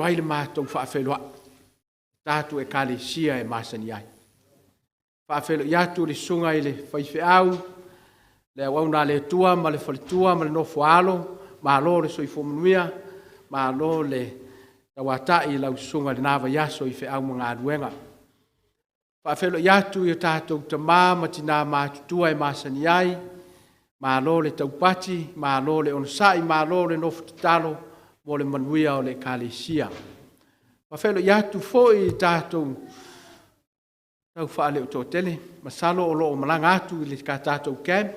Ai le matou faafeiloai, tatou ekalesia e masani ai. Faafeiloai atu i le susuga i le faifeau, le auauna a le Atua ma le faletua ma le nofo-a-alo, malo le soifua manuia, malo le tauatai i lau susuga i lena vaiaso i feau ma galuega. Faafeiloai atu i o tatou tama ma tina matutua e masani ai, malo le taupati, malo le onosai, malo le nofo tatalo mo le manuia o le Ekalesia. Faafeiloai atu foi i tatou tau faaleo-toatele, masalo o lo o malaga atu i le tatou camp,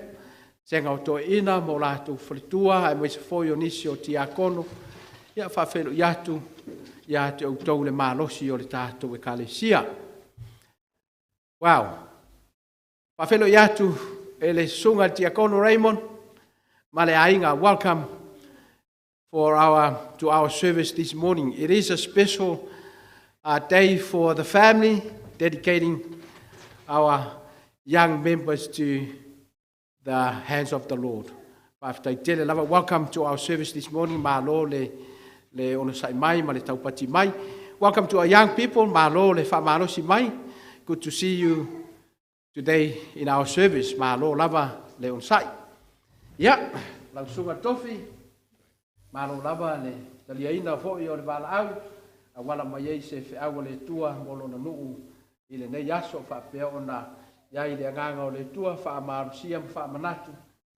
vasega o toeaiina ma o latou faletua, aemaise foi o nisi o tiakono. Ia, e faafeiloai atu ia te outou le malosi o le tatou Ekalesia. Wow! Faafeiloai atu i le susuga i le Tiakono Raymond ma le aiga. Welcome to our service this morning. It is a special day for the family, dedicating our young members to the hands of the Lord. Faafetai tele lava. Welcome to our service this morning. Malo le onosai mai ma le taupati mai. Welcome to our young people. Malo le faamalosi mai. Good to see you today in our service. Malo lava le onosai. Ia, lau susuga Tofi, malo lava le taliaina foi o le valaau, auala mai ai se feau a le Atua mo lona nuu i lenei aso faapea ona i ai le agaga o le Atua faamalosia ma faamanatu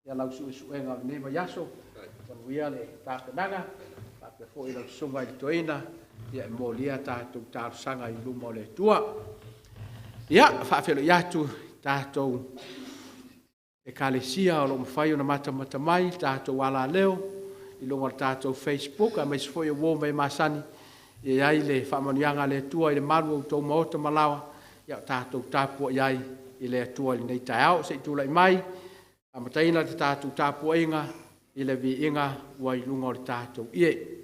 ia lau suesuega o lenei vaiaso. Manuia le tapenaga, faapea foi lau susuga i le toeaina, ia e molia tatou talosaga i luma o le Atua. Ia, faafeiloai atu tatou ekalesia o lo o mafai ona matamata mai tatou alaleo i luga o le tatou Facebook, aemaise foi o uo ma e masani, e i ai le faamanuiaga a le Atua i le malu o outou maota ma laoa, ia o tatou tapuai ai i le Atua i lenei taeao. Se i tulai mai, amataina le tatou tapuaiga i le viiga ua i luga o le tatou ie.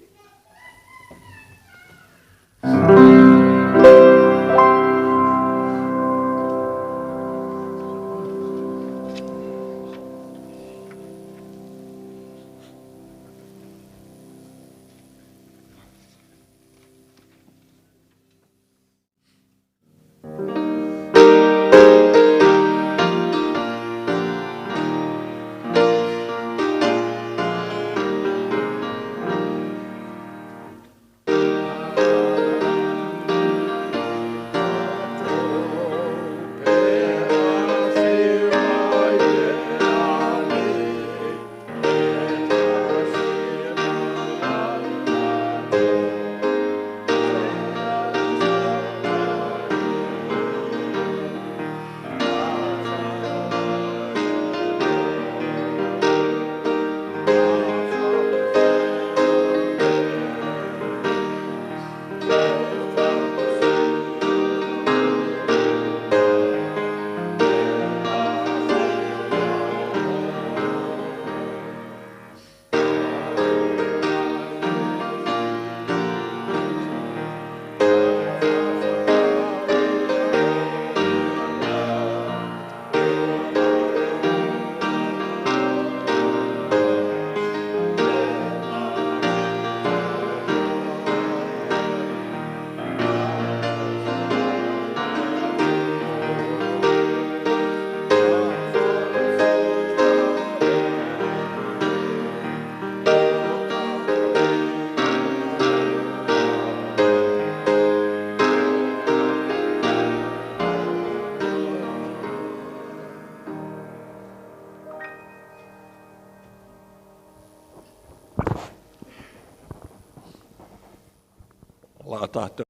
La tatou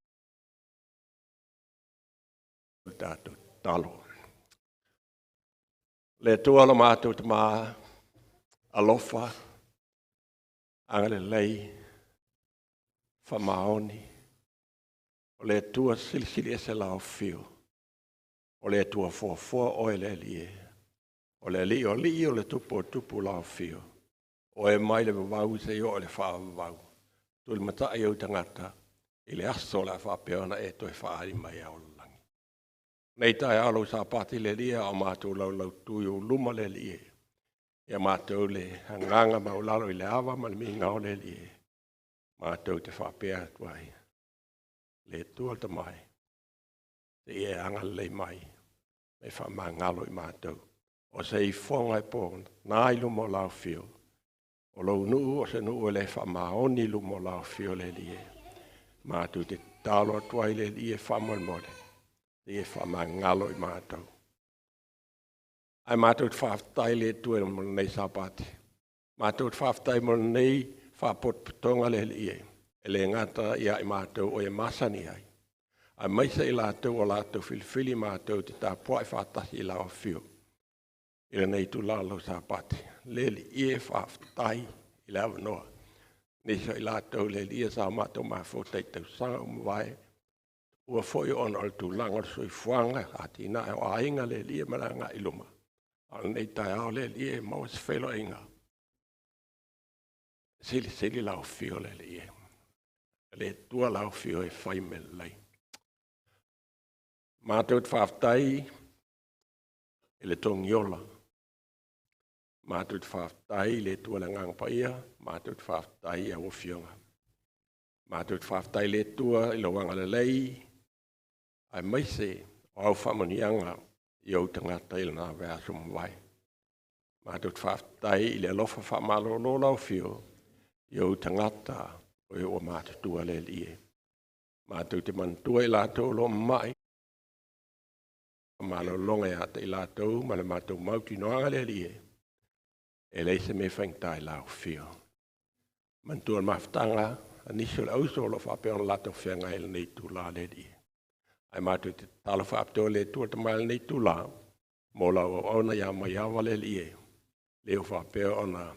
tatou talo. Le Atua lo matou Tama, alofa, agalelei, faamaoni, o le Atua silisili ese lau afio, o le Atua foafoa oe le Alii e, o le Alii o alii, o le Tupu o tupu lau afio, o e mai le vavau seia oo i le faavavau, tulimatai ou tagata i le aso o le a faapea ona e toe faaali mai ao lalagi. Nei taeao lou sapati le Alii a o matou laulautu i ou luma le Alii e. Ia matou le agaga maualalo i le ava ma le migao le Alii e. Matou te faapea atu ai. Le Atua le tamai, se i e agalelei mai, ma e faamagalo i matou. O se ifoga e po na i luma o lau afio. O lou nuu o se nuu e le faamaoni i luma o lau afio le Alii e. Matou te tatalo atu ai le Alii e faamolemole, se i e faamagalo i matou. Ae matou te faafetai le Atua mo lenei Sapati. Matou te faafetai mo lenei faapotopotoga le Alii e. E le gata ia i matou o e masani ai, aemaise i latou o latou filifili matou te tapuai faatasi i lau afio i lenei itula o lau Sapati. Le Alii e, faafetai i le avanoa. Nisi o i latou le Alii e sa o matou mafuta i tausaga ua mavae, ua foi ona o le tulaga o le soifuaga, atinae o aiga le Alii ma le agai i luma. A o lenei taeao le Alii e maua se feiloaiga, silisili lau afio le Alii e. Le Atua lau afio e fai mea lelei. Matou te faafetai i le togiola. Matou te faafetai i le Atua le Agaga Paia, matou te faafetai i au afioga. Matou te faafetai i le Atua i lou agalelei, aemaise o au faamanuiaga i ou tagata i lena vaiaso ua mavae. Matou te faafetai i le alofa faamalolo o lau afio i ou tagata o e ua matutua le Alii e. Matou te manatua i latou o lo o mamai, malologa ia te i latou ma le matou mautinoaga le Alii e, e leai se mea faigata i lau afio. Manatua le mafutaga a nisi o le auso o lo o faapea ona latou feagai i lenei itula le Alii. Ae matou te tatalo faapitoa le Atua le Tama i lenei itula, mo lau auauna ia Maiava le Alii e, le o faapea ona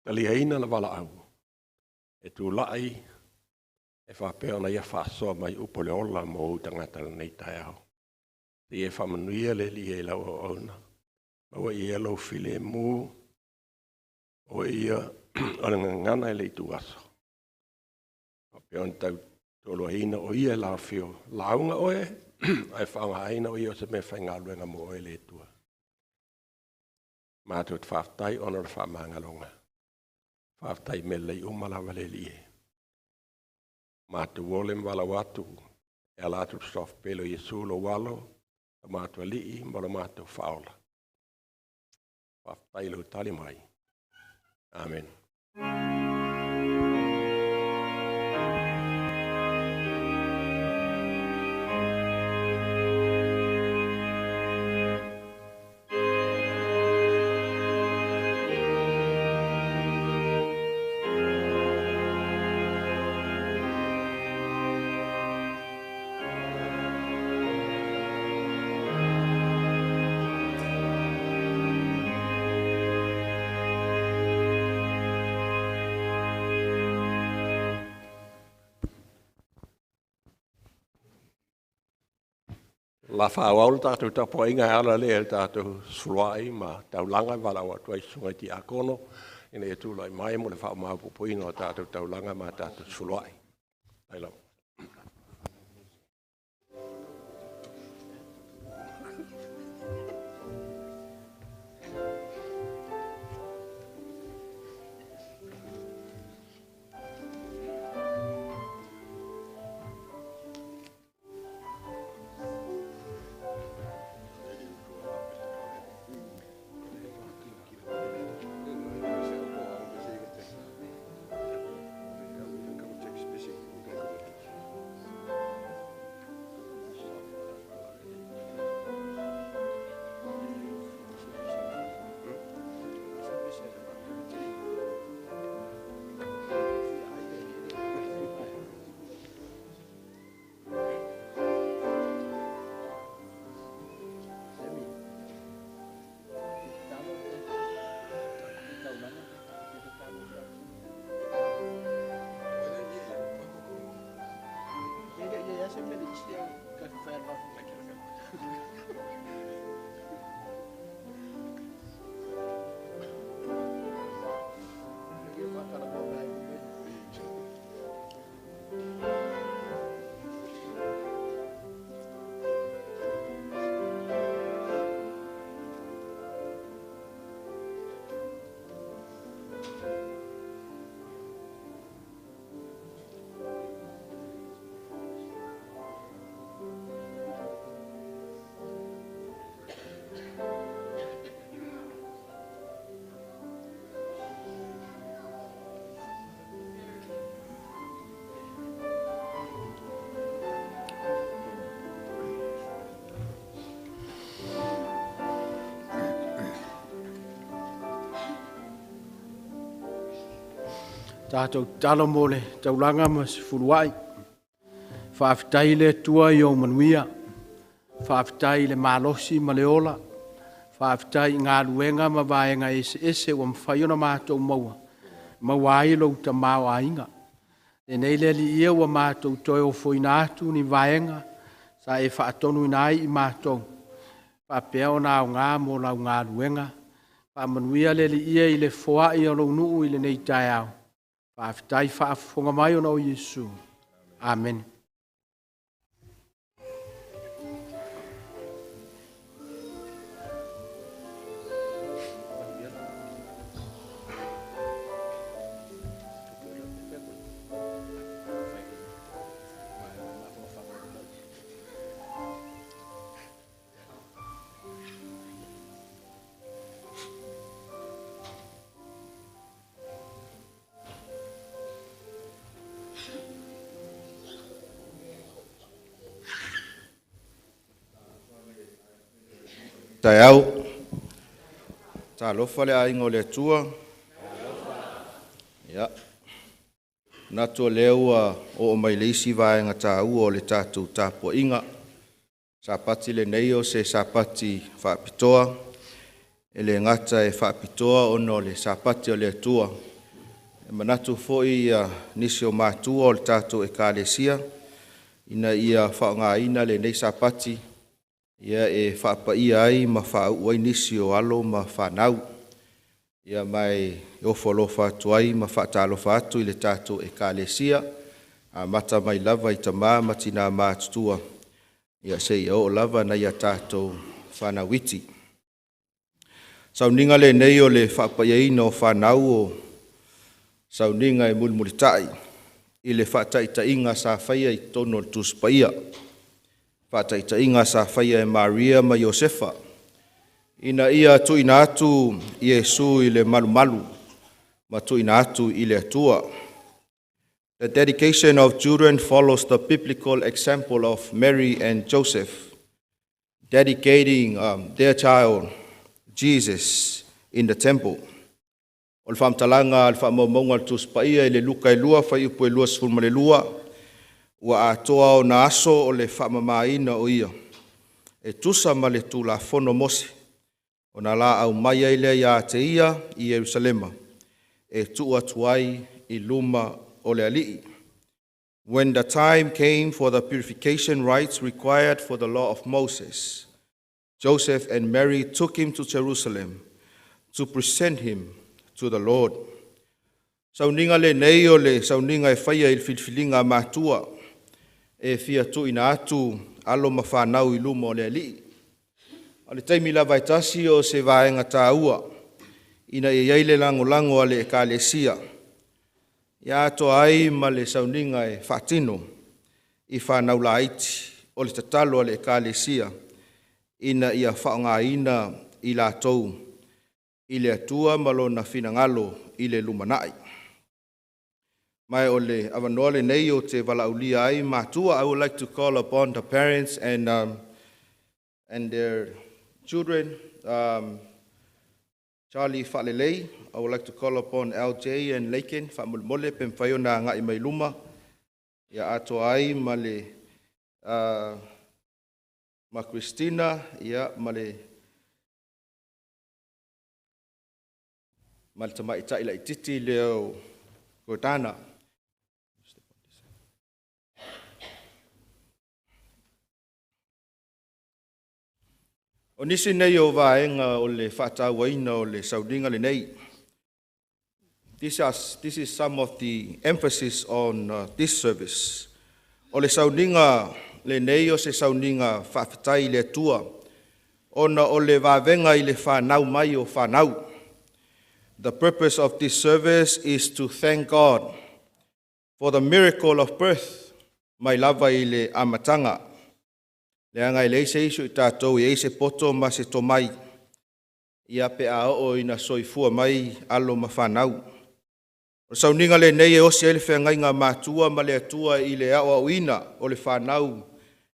taliaina le valaau, e tulai e faapea ona ia faasoa mai upu o le ola mo ou tagata i lenei taeao. Se i e faamanuia le Alii e i lau auauna, maua ia lou filemu, o ia o le gagana i le ituaso, faapea ona tau toloaina o ia e lau afio, lauga oe, ae faaaogaina o ia o se mea faigaluega mo oe le Atua. Matou te faafetai ona o le faamagaloga. Faafetai mea lelei uma lava le Alii e. Matou ole ma valaau atu e ala atu i le suafa pele o Iesu lou alo, lo matou Alii ma lo matou Faaola. Faafetai i lou tali mai. Amen. La faaauau le tatou tapuaiga e ala lea i le tatou sefuluai ma taulaga e valaau atu ai i susuga i tiakono ina ia tulai mai mo le faamaopoopoina o tatou taulaga ma tatou sefuluai. Faafetai lava. Tatou tatalo mo le taulaga ma se fuluai. Faafetai i le Atua i ou manuia. Faafetai i le malosi ma le ola. Faafetai i galuega ma vaega eseese ua mafai ona matou maua, maua ai lou tamaoaiga. Lenei le Alii e ua matou toe ofoina atu ni vaega sa e faatonuina ai i matou, faapea ona aoga mo lau galuega. Faamanuia le Alii e i le foai o lou nuu i lenei taeao. Faafetai faafofoga mai ona o Iesu. Amene. Taeao. Talofa le aiga o le Atua. Ia, manatu o lea ua oo mai le isi vaega taua o le tatou tapuaiga. Sapati lenei o se Sapati faapitoa, e le gata e faapitoa ona o le Sapati a le Atua, e manatu foi nisi o matua o le tatou Ekalesia ina ia faaaogaina lenei Sapati e faapaia ai ma faauu ai nisi o alo ma fanau. Ia ma e ofo alofa atu ai ma faatalofa atu i le tatou Ekalesia, amata mai lava i tama ma tina matutua, ia seia oo lava nai a tatou fanau iti. Sauniga lenei o le faapaiaina o fanau o sauniga e mulimulitai i le faataitaiga sa faia i totonu o le Tusi Paia, faataitaiga sa faia e Maria ma Iosefa ina ia tuuina atu Iesu i le malumalu ma tuuina atu i le Atua. The dedication of children follows the biblical example of Mary and Joseph dedicating their child Jesus in the temple. O le faamatalaga a le faamaumauga a le Tusi Paia i le Luka e 2 fuaiupu e 22, ua atoa ona aso o le faamamaina o ia, e tusa ma le Tulafono a Mose, ona laau mai ai lea ia te ia i Ierusalema, e tuu atu ai i luma o le Alii. When the time came for the purification rites required for the law of Moses, Joseph and Mary took him to Jerusalem to present him to the Lord. Sauniga lenei o le sauniga e faia i le filifiliga a matua e fia tuuina atu alo ma fanau i luma o le Alii. O le taimi lava e tasi o se vaega taua ina ia i ai le lagolago a le Ekalesia ia atoa ai ma le sauniga e faatino i fanau laiti o le tatalo a le Ekalesia ina ia faaaogaina i latou i le Atua ma lona finagalo i le lumanai. Ma o le avanoa lenei ou te valaaulia ai matua. I would like to call upon the parents and their children. Charlie Faalelei, I would like to call upon LJ and Laken, faamolemole pe mafai ona agai mai luma, ia atoa ai ma le ma Christina, ia ma le tamaitai laitiiti lea o Gordana. O nisi nei o vaega o le faatauaina o le sauniga lenei. This is some of the emphasis on this service. O le sauniga lenei o se sauniga faafetai i le Atua, ona o le vavega i le fanau mai o fanau. The purpose of this service is to thank God for the miracle of birth mai lava i le amataga. Leaga e leai se isi o i tatou e i ai se poto ma se tomai, ia pe a oo ina soifua mai alo ma fanau. O le sauniga lenei e osi ai le feagaiga matua ma le Atua i le aoaoina o le fanau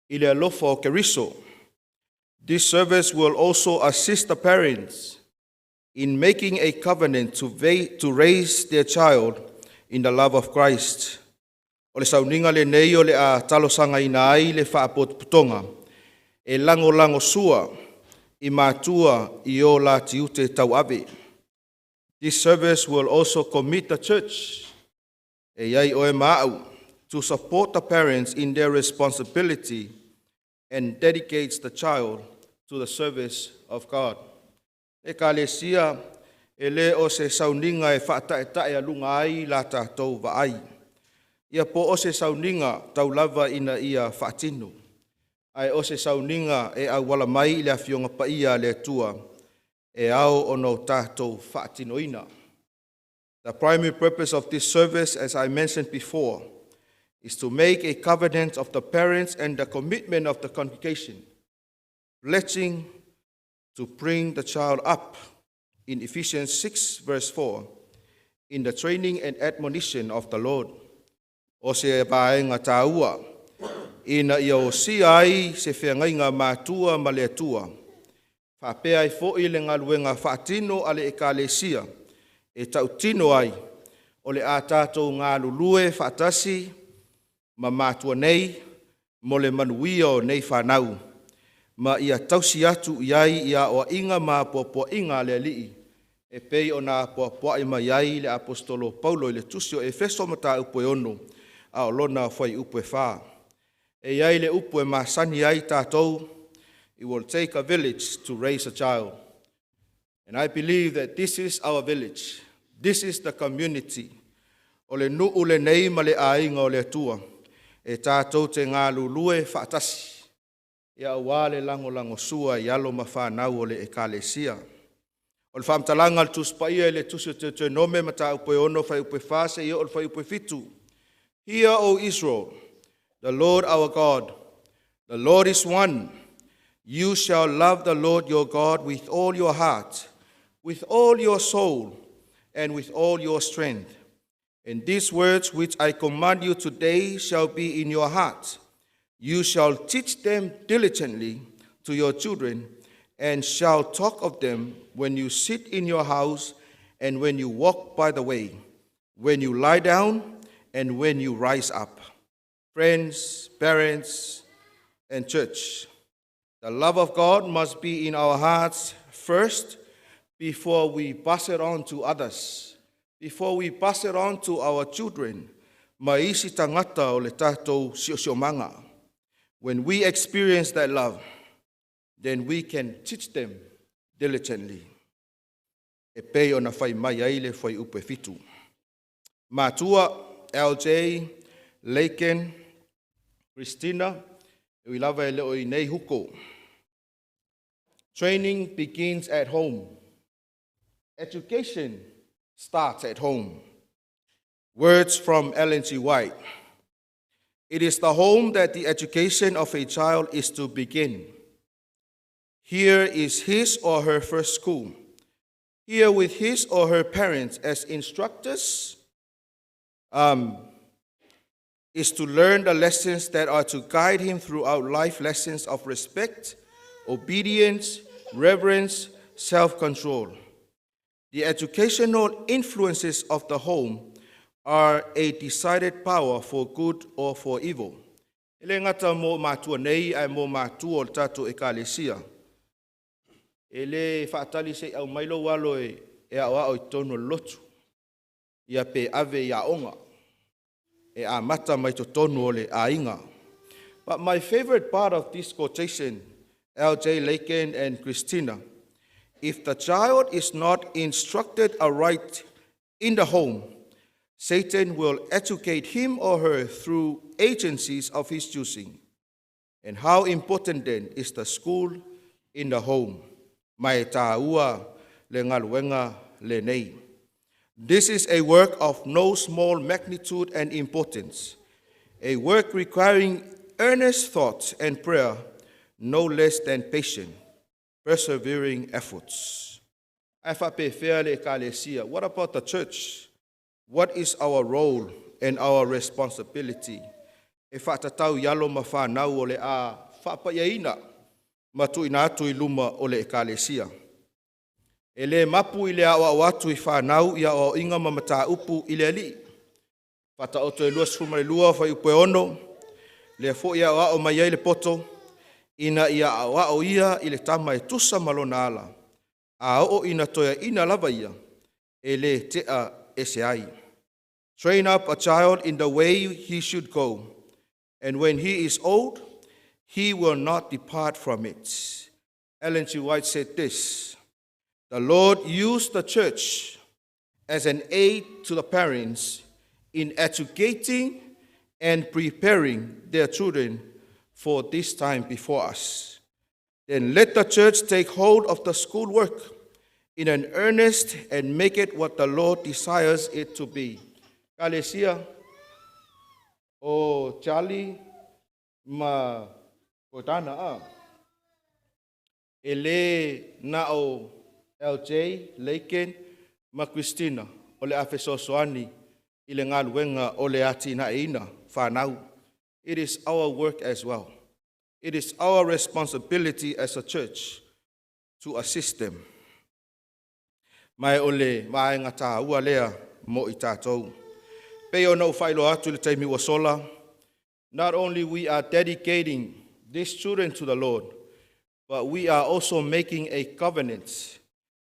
i le alofa o Keriso. This service will also assist the parents in making a covenant to raise their child in the love of Christ. O le sauniga lenei o le a talosagaina ai le faapotopotoga e lagolagosua i matua i o la tiute tauave. This service will also commit the church, e iai oe ma a'u, to support the parents in their responsibility and dedicates the child to the service of God. Ekalesia, e le o se sauniga e faataetaealuga ai la tatou vaai. Ia po o se sauniga taulava ina ia faatino. Ae o se sauniga e auala mai i le afioga paia a le Atua e ao ona o tatou faatinoina. The primary purpose of this service, as I mentioned before, is to make a covenant of the parents and the commitment of the congregation, pledging to bring the child up in Ephesians 6, verse 4, in the training and admonition of the Lord. O se vaega taua, ina ia osia ai se feagaiga matua ma le Atua. Faapea ai foi le galuega faatino a le ekalesia, e tautino ai o le a tatou galulue faatasi ma matua nei mo le manuia o nei fanau. Ma ia tausi atu i ai ia aoaiga ma apoapoaiga a le Alii e pei ona apoapoai mai ai le aposetolo Paulo i le tusi o Efeso mataupu e 6 a o lona fuaiupu e 4. E i ai le upu e masani ai tatou, "It will take a village to raise a child." And I believe that this is our village. This is the community. O le nuu lenei ma le aiga o le Atua. E tatou te galulue faatasi. Ia auā le lagolagosua i alo ma fanau o le ekalesia. O le faamatalaga a le Tusi Paia i le tusi o Teuteronome mataupu e 6 fuaiupu e 4 seia oo i le fuaiupu e 7. Hear, O Israel, the Lord our God, the Lord is one. You shall love the Lord your God with all your heart, with all your soul, and with all your strength. And these words which I command you today shall be in your heart. You shall teach them diligently to your children, and shall talk of them when you sit in your house, and when you walk by the way, when you lie down, and when you rise up. Friends, parents, and church, the love of God must be in our hearts first before we pass it on to others, before we pass it on to our children. Ma isi tagata o le tatou siosiomaga. When we experience that love, then we can teach them diligently. E pei ona fai mai ai le fuaiupu e 7. Matua, LJ, Laken, Christina, e ui lava e le o i nei huko. Training begins at home. Education starts at home. Words from Ellen G. White. It is the home that the education of a child is to begin. Here is his or her first school. Here with his or her parents as instructors is to learn the lessons that are to guide him throughout life, lessons of respect, obedience, reverence, self-control. The educational influences of the home are a decided power for good or for evil. E le gata mo matua nei ae mo matua o le tatou ekalesia. E le faatali se i aumai lou alo e aoao i totonu o le lotu. Ia pe ave i aoga. E amata mai totonu o le aiga. But my favorite part of this quotation, L.J. Lakin and Christina, if the child is not instructed aright in the home, Satan will educate him or her through agencies of his choosing. And how important then is the school in the home? Ma e tāua le galuega lenei. This is a work of no small magnitude and importance, a work requiring earnest thought and prayer, no less than patient, persevering efforts. Ae faapefea le ekalesia? What about the church? What is our role and our responsibility? E faatatau i alo ma fanau o le a faapaiaina ma tuuina atu i luma o le ekalesia. E le mapu i le aoao atu i fanau i aoaoiga ma mataupu i le Alii. Faataoto e 22 fuaiupu e 6, lea foi e aoao mai ai le poto, ina ia aoao ia i le tama e tusa ma lona ala, a oo ina toeaina lava ia, e lē te'a ese ai. Train up a child in the way he should go, and when he is old, he will not depart from it. Ellen G. White said this: "The Lord used the church as an aid to the parents in educating and preparing their children for this time before us. Then let the church take hold of the school work in an earnest and make it what the Lord desires it to be." Ekalesia o Charlie ma Gordana a. E lē na o LJ, Laken ma Christina o le a fesoasoani i le galuega o le atinaeina fanau. It is our work as well. It is our responsibility as a church to assist them. Ma o le vaega tāua lea mo i tatou. Pei ona ou faailoa atu i le taimi ua sola, not only we are dedicating these children to the Lord, but we are also making a covenant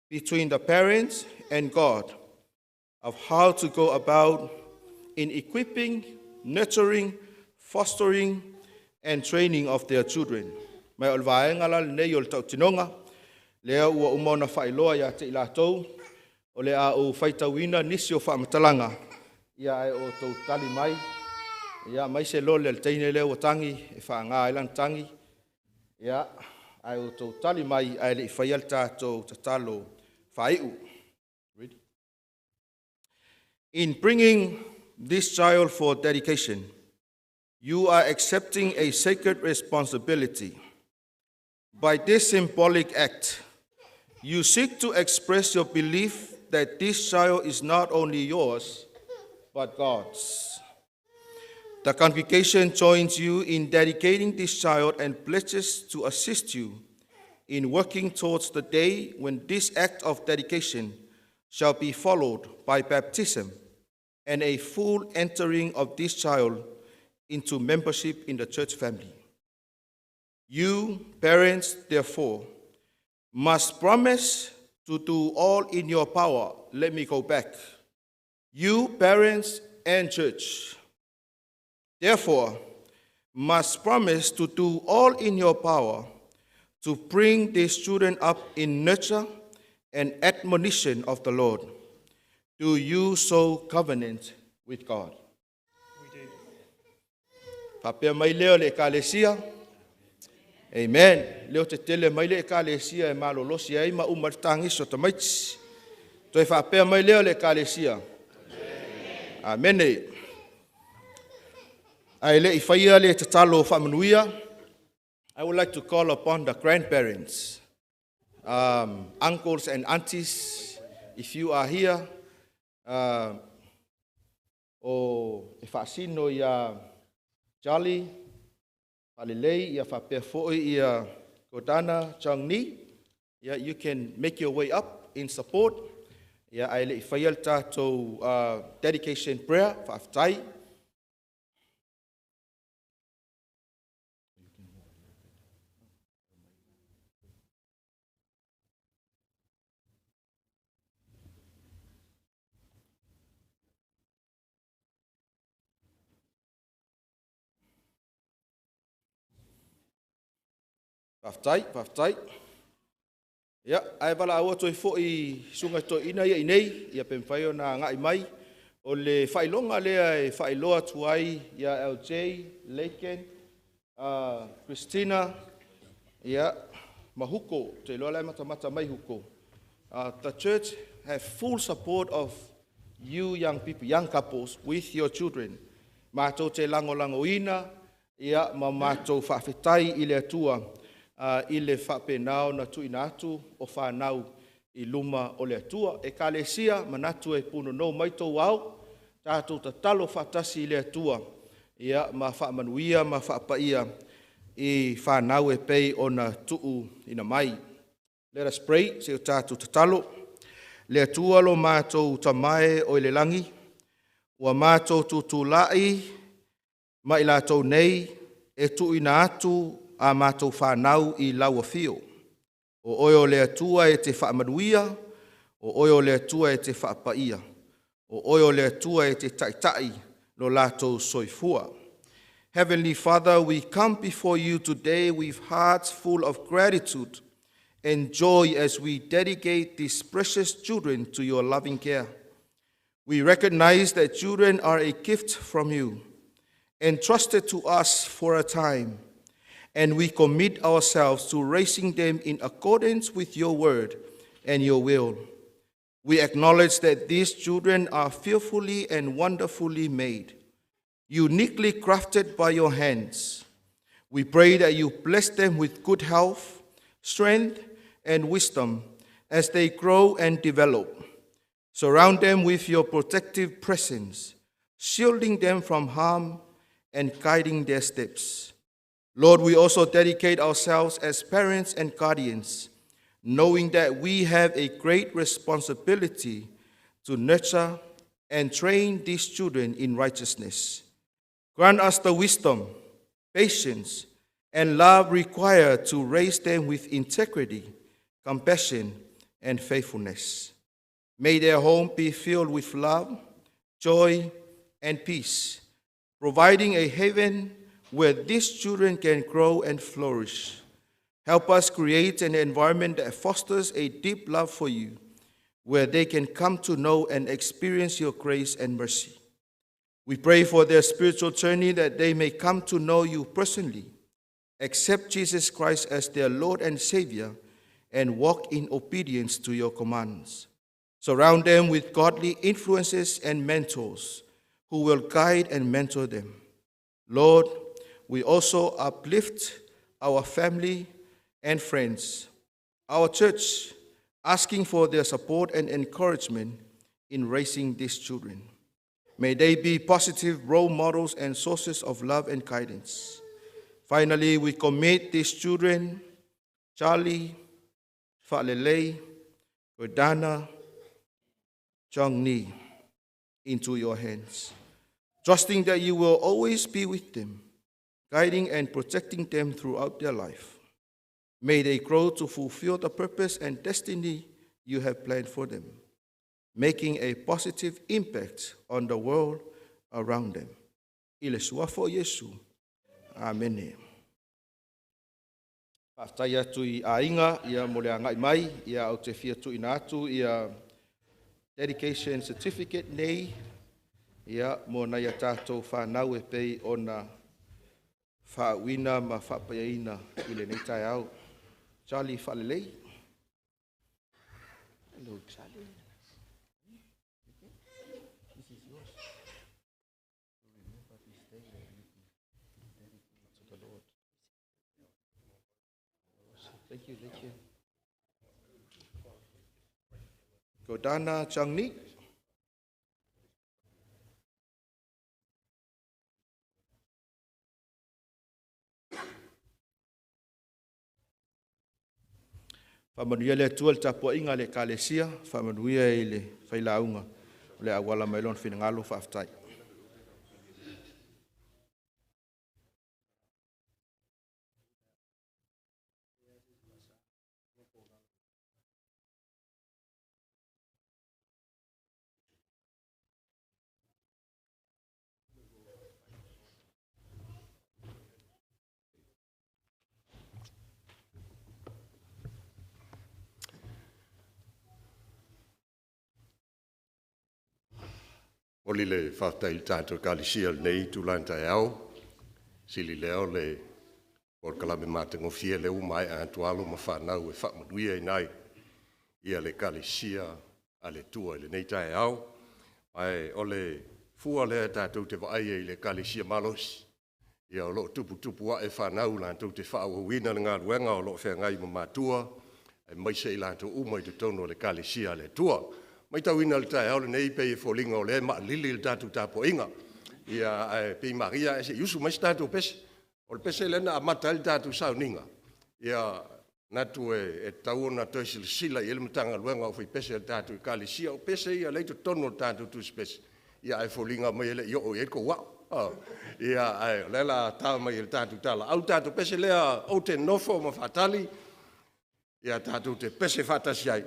between the parents and God of how to go about in equipping, nurturing, fostering, and training of their children. Ma o le vaega la lenei o le tautinoga, lea ua uma ona faailoa ia te i latou, o le a ou faitauina nisi o faamatalaga, ia ae outou tali mai, ia mai se lole a le teine lea ua tagi, e faagā ai lana tagi, ia ae outou tali mai ae le i faia le tatou tatalo faaiu. Ready? In bringing this child for dedication, you are accepting a sacred responsibility. By this symbolic act, you seek to express your belief that this child is not only yours, but God's. The congregation joins you in dedicating this child and pledges to assist you in working towards the day when this act of dedication shall be followed by baptism and a full entering of this child into membership in the church family. You, parents, therefore, must promise to do all in your power. Let me go back. You, parents and church, therefore, must promise to do all in your power to bring these children up in nurture and admonition of the Lord. Do you so covenant with God? We do. Faapea mai lea o le ekalesia. Amen. Leo te tele mai le ekalesia e malolosi ai ma uma le tagiso tamaiti. Toe faapea mai lea o le ekalesia. Amene. Ae le i faia le tatalo faamanuia, I would like to call upon the grandparents, uncles and aunties, if you are here, o e faasino ia Charlie, Falelei, ia faapea foi ia Gordana Chong Ni, yeah, you can make your way up in support. Ia ae le i faia le tatou dedication prayer, faafetai. Faafetai, faafetai. Ia, ae valaau atu ai foi susuga i toeaina ia i nei, ia pe mafai ona agai mai. O le faailoga lea e faailoa atu ai ia LJ, Laken, Christina, ia, ma Huko, te iloa la e matamata mai Huko. The church have full support of you young people, young couples with your children. Matou te lagolagoina, ia, ma matou faafetai i le Atua i le faapena ona tuuina atu o fanau i luma o le Atua. Ekalesia, manatu e punonou mai tou ao, tatou tatalo faatasi i le Atua, ia, ma faamanuia ma faapaia i fanau e pei ona tuuina mai. Let us pray, se o tatou tatalo. Le Atua lo matou tamae o i le lagi, Ua mātou tutulai ma i latou nei e tuuina atu a mātou whānau i lau afio. O oe o le Atua e te faamanuia, o oe o le Atua e te faapaia, o oe o le Atua e te taitai lo latou soifua. Heavenly Father, we come before you today with hearts full of gratitude and joy as we dedicate these precious children to your loving care. We recognize that children are a gift from you, entrusted to us for a time, and we commit ourselves to raising them in accordance with your word and your will. We acknowledge that these children are fearfully and wonderfully made, uniquely crafted by your hands. We pray that you bless them with good health, strength, and wisdom as they grow and develop. Surround them with your protective presence, shielding them from harm and guiding their steps. Lord, we also dedicate ourselves as parents and guardians, knowing that we have a great responsibility to nurture and train these children in righteousness. Grant us the wisdom, patience, and love required to raise them with integrity, compassion, and faithfulness. May their home be filled with love, joy, and peace, providing a haven where these children can grow and flourish. Help us create an environment that fosters a deep love for you, where they can come to know and experience your grace and mercy. We pray for their spiritual journey that they may come to know you personally, accept Jesus Christ as their Lord and Savior, and walk in obedience to your commands. Surround them with godly influences and mentors who will guide and mentor them. Lord, we also uplift our family and friends, our church, asking for their support and encouragement in raising these children. May they be positive role models and sources of love and guidance. Finally, we commit these children, Charlie, Fa'alelei, Gordana, Chong Ni, into your hands, trusting that you will always be with them, guiding and protecting them throughout their life. May they grow to fulfill the purpose and destiny you have planned for them, making a positive impact on the world around them. I le suafa o Iesu. Amene. Faafetai atu i aiga ia mo le agai mai ia ou te fia tuuina atu ia dedication certificate nei ia mo nai a tatou whanau e pei ona faauuina ma faapaiaina i lenei taeao. Charlie Fa'alelei. Hello, Charlie. This is yours. Remember this day that you dedicate to the Lord. Thank you, thank you. Gordana Changni. Faamanuia le Atua i le tapuaiga a le Ekalesia, faamanuia i le failauga o le auala mai lona finagalo, faafetai. Oli le faafetai i le tatou Ekalesia i lenei itula taeao. Sili lea o le polokalame matagofie lea ua maea atu alo ma fanau e faamanuia ai ia le Ekalesia a le Atua i lenei taeao. Ae o le fua lea tatou te vaai ai i le Ekalesia malosi, ia o lo o tuputupu ae fanau latou te faaauauina le galuega o lo o feagai ma matua, aemaise i latou uma i totonu o le Ekalesia a le Atua. Matauina le taeao lenei pei e foliga o lea e maalili le tatou tapuaiga. Ia, ae pei Maria ae se i usu mai se tatou pese. O le pese lea na amata ai le tatou sauniga. Ia, manatu e tatau ona toe silasila i ai le Matagaluega o Faipese a le tatou Ekalesia. O pese ia lea e i totonu o le tatou tusipese. Ia ae foliga mai e le i oo i ai le tou a'u. Ia ae o lea o le a ta mai e le tatou talaau le tatou pese lea ou te nofo ma faatali tatou te pese faatasi ai,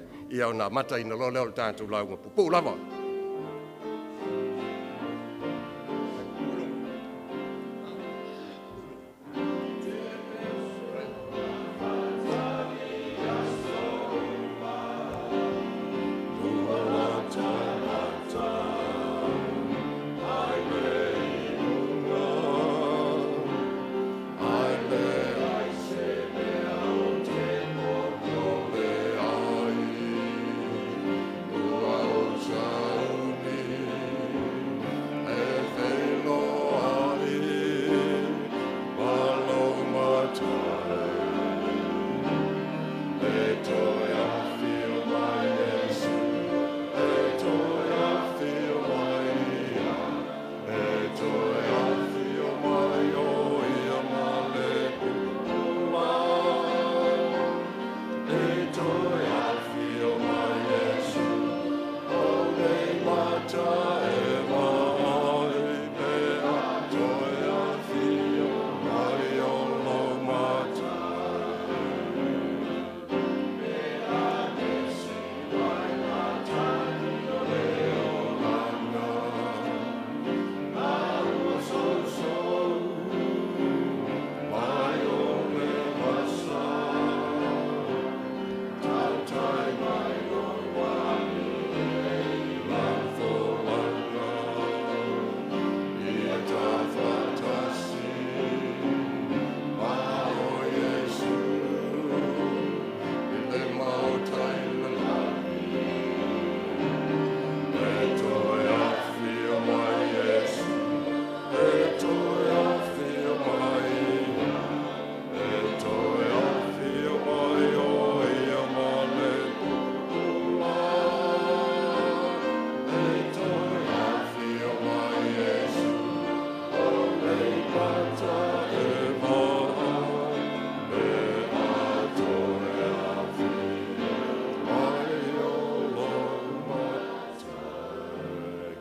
ona amataina loa lea o le tatou lauga puupuu lava.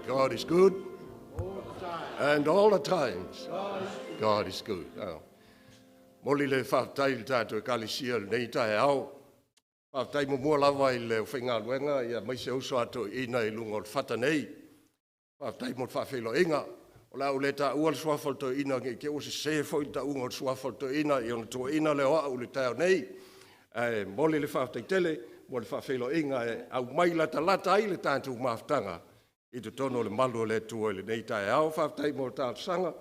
God is good. And all the times, God is good. Moli le faafetai i le tatou Ekalesia i lenei taeao. Faafetai muamua lava i le aufaigaluega aemaise uso a toeaina i luga o le fata nei. Faafetai mo le faafeiloaiga. O le a ou le taua le suafa o le toeaina ne i te i ua sese foi le tauga o le suafa o le toeaina ona tuuaina lea o au i le taeao nei. Ae momoli le faafetai tele mo le faafeiloaiga e aumai latalata ai le tatou mafutaga i totonu o le malu o le Atua i lenei taeao. Faafetai mo talosaga,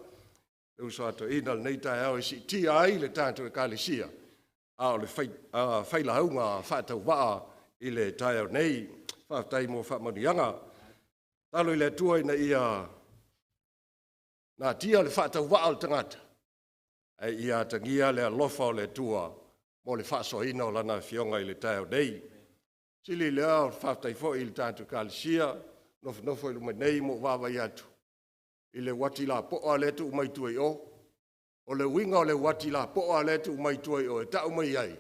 le uso a toeaina i lenei taeao e siitia ai le tatou Ekalesia, a o le failauga faatauvaa i le taeao nei. Faafetai mo faamanuiaga. Tatalo i le Atua ina ia natia le faatauvaa o le tagata, ae ia atagia le alofa o le Atua mo le faasoaina o Lana Afioga i le taeao nei. Sili lea o le faafetai foi i le tatou Ekalesia, nofonofo i luma nei ma ou vaavaai atu i le uati lapoa lea e tuu mai tua i o. O le uiga o le uati lapoa lea e tuu mai tua i o e tau mai ai,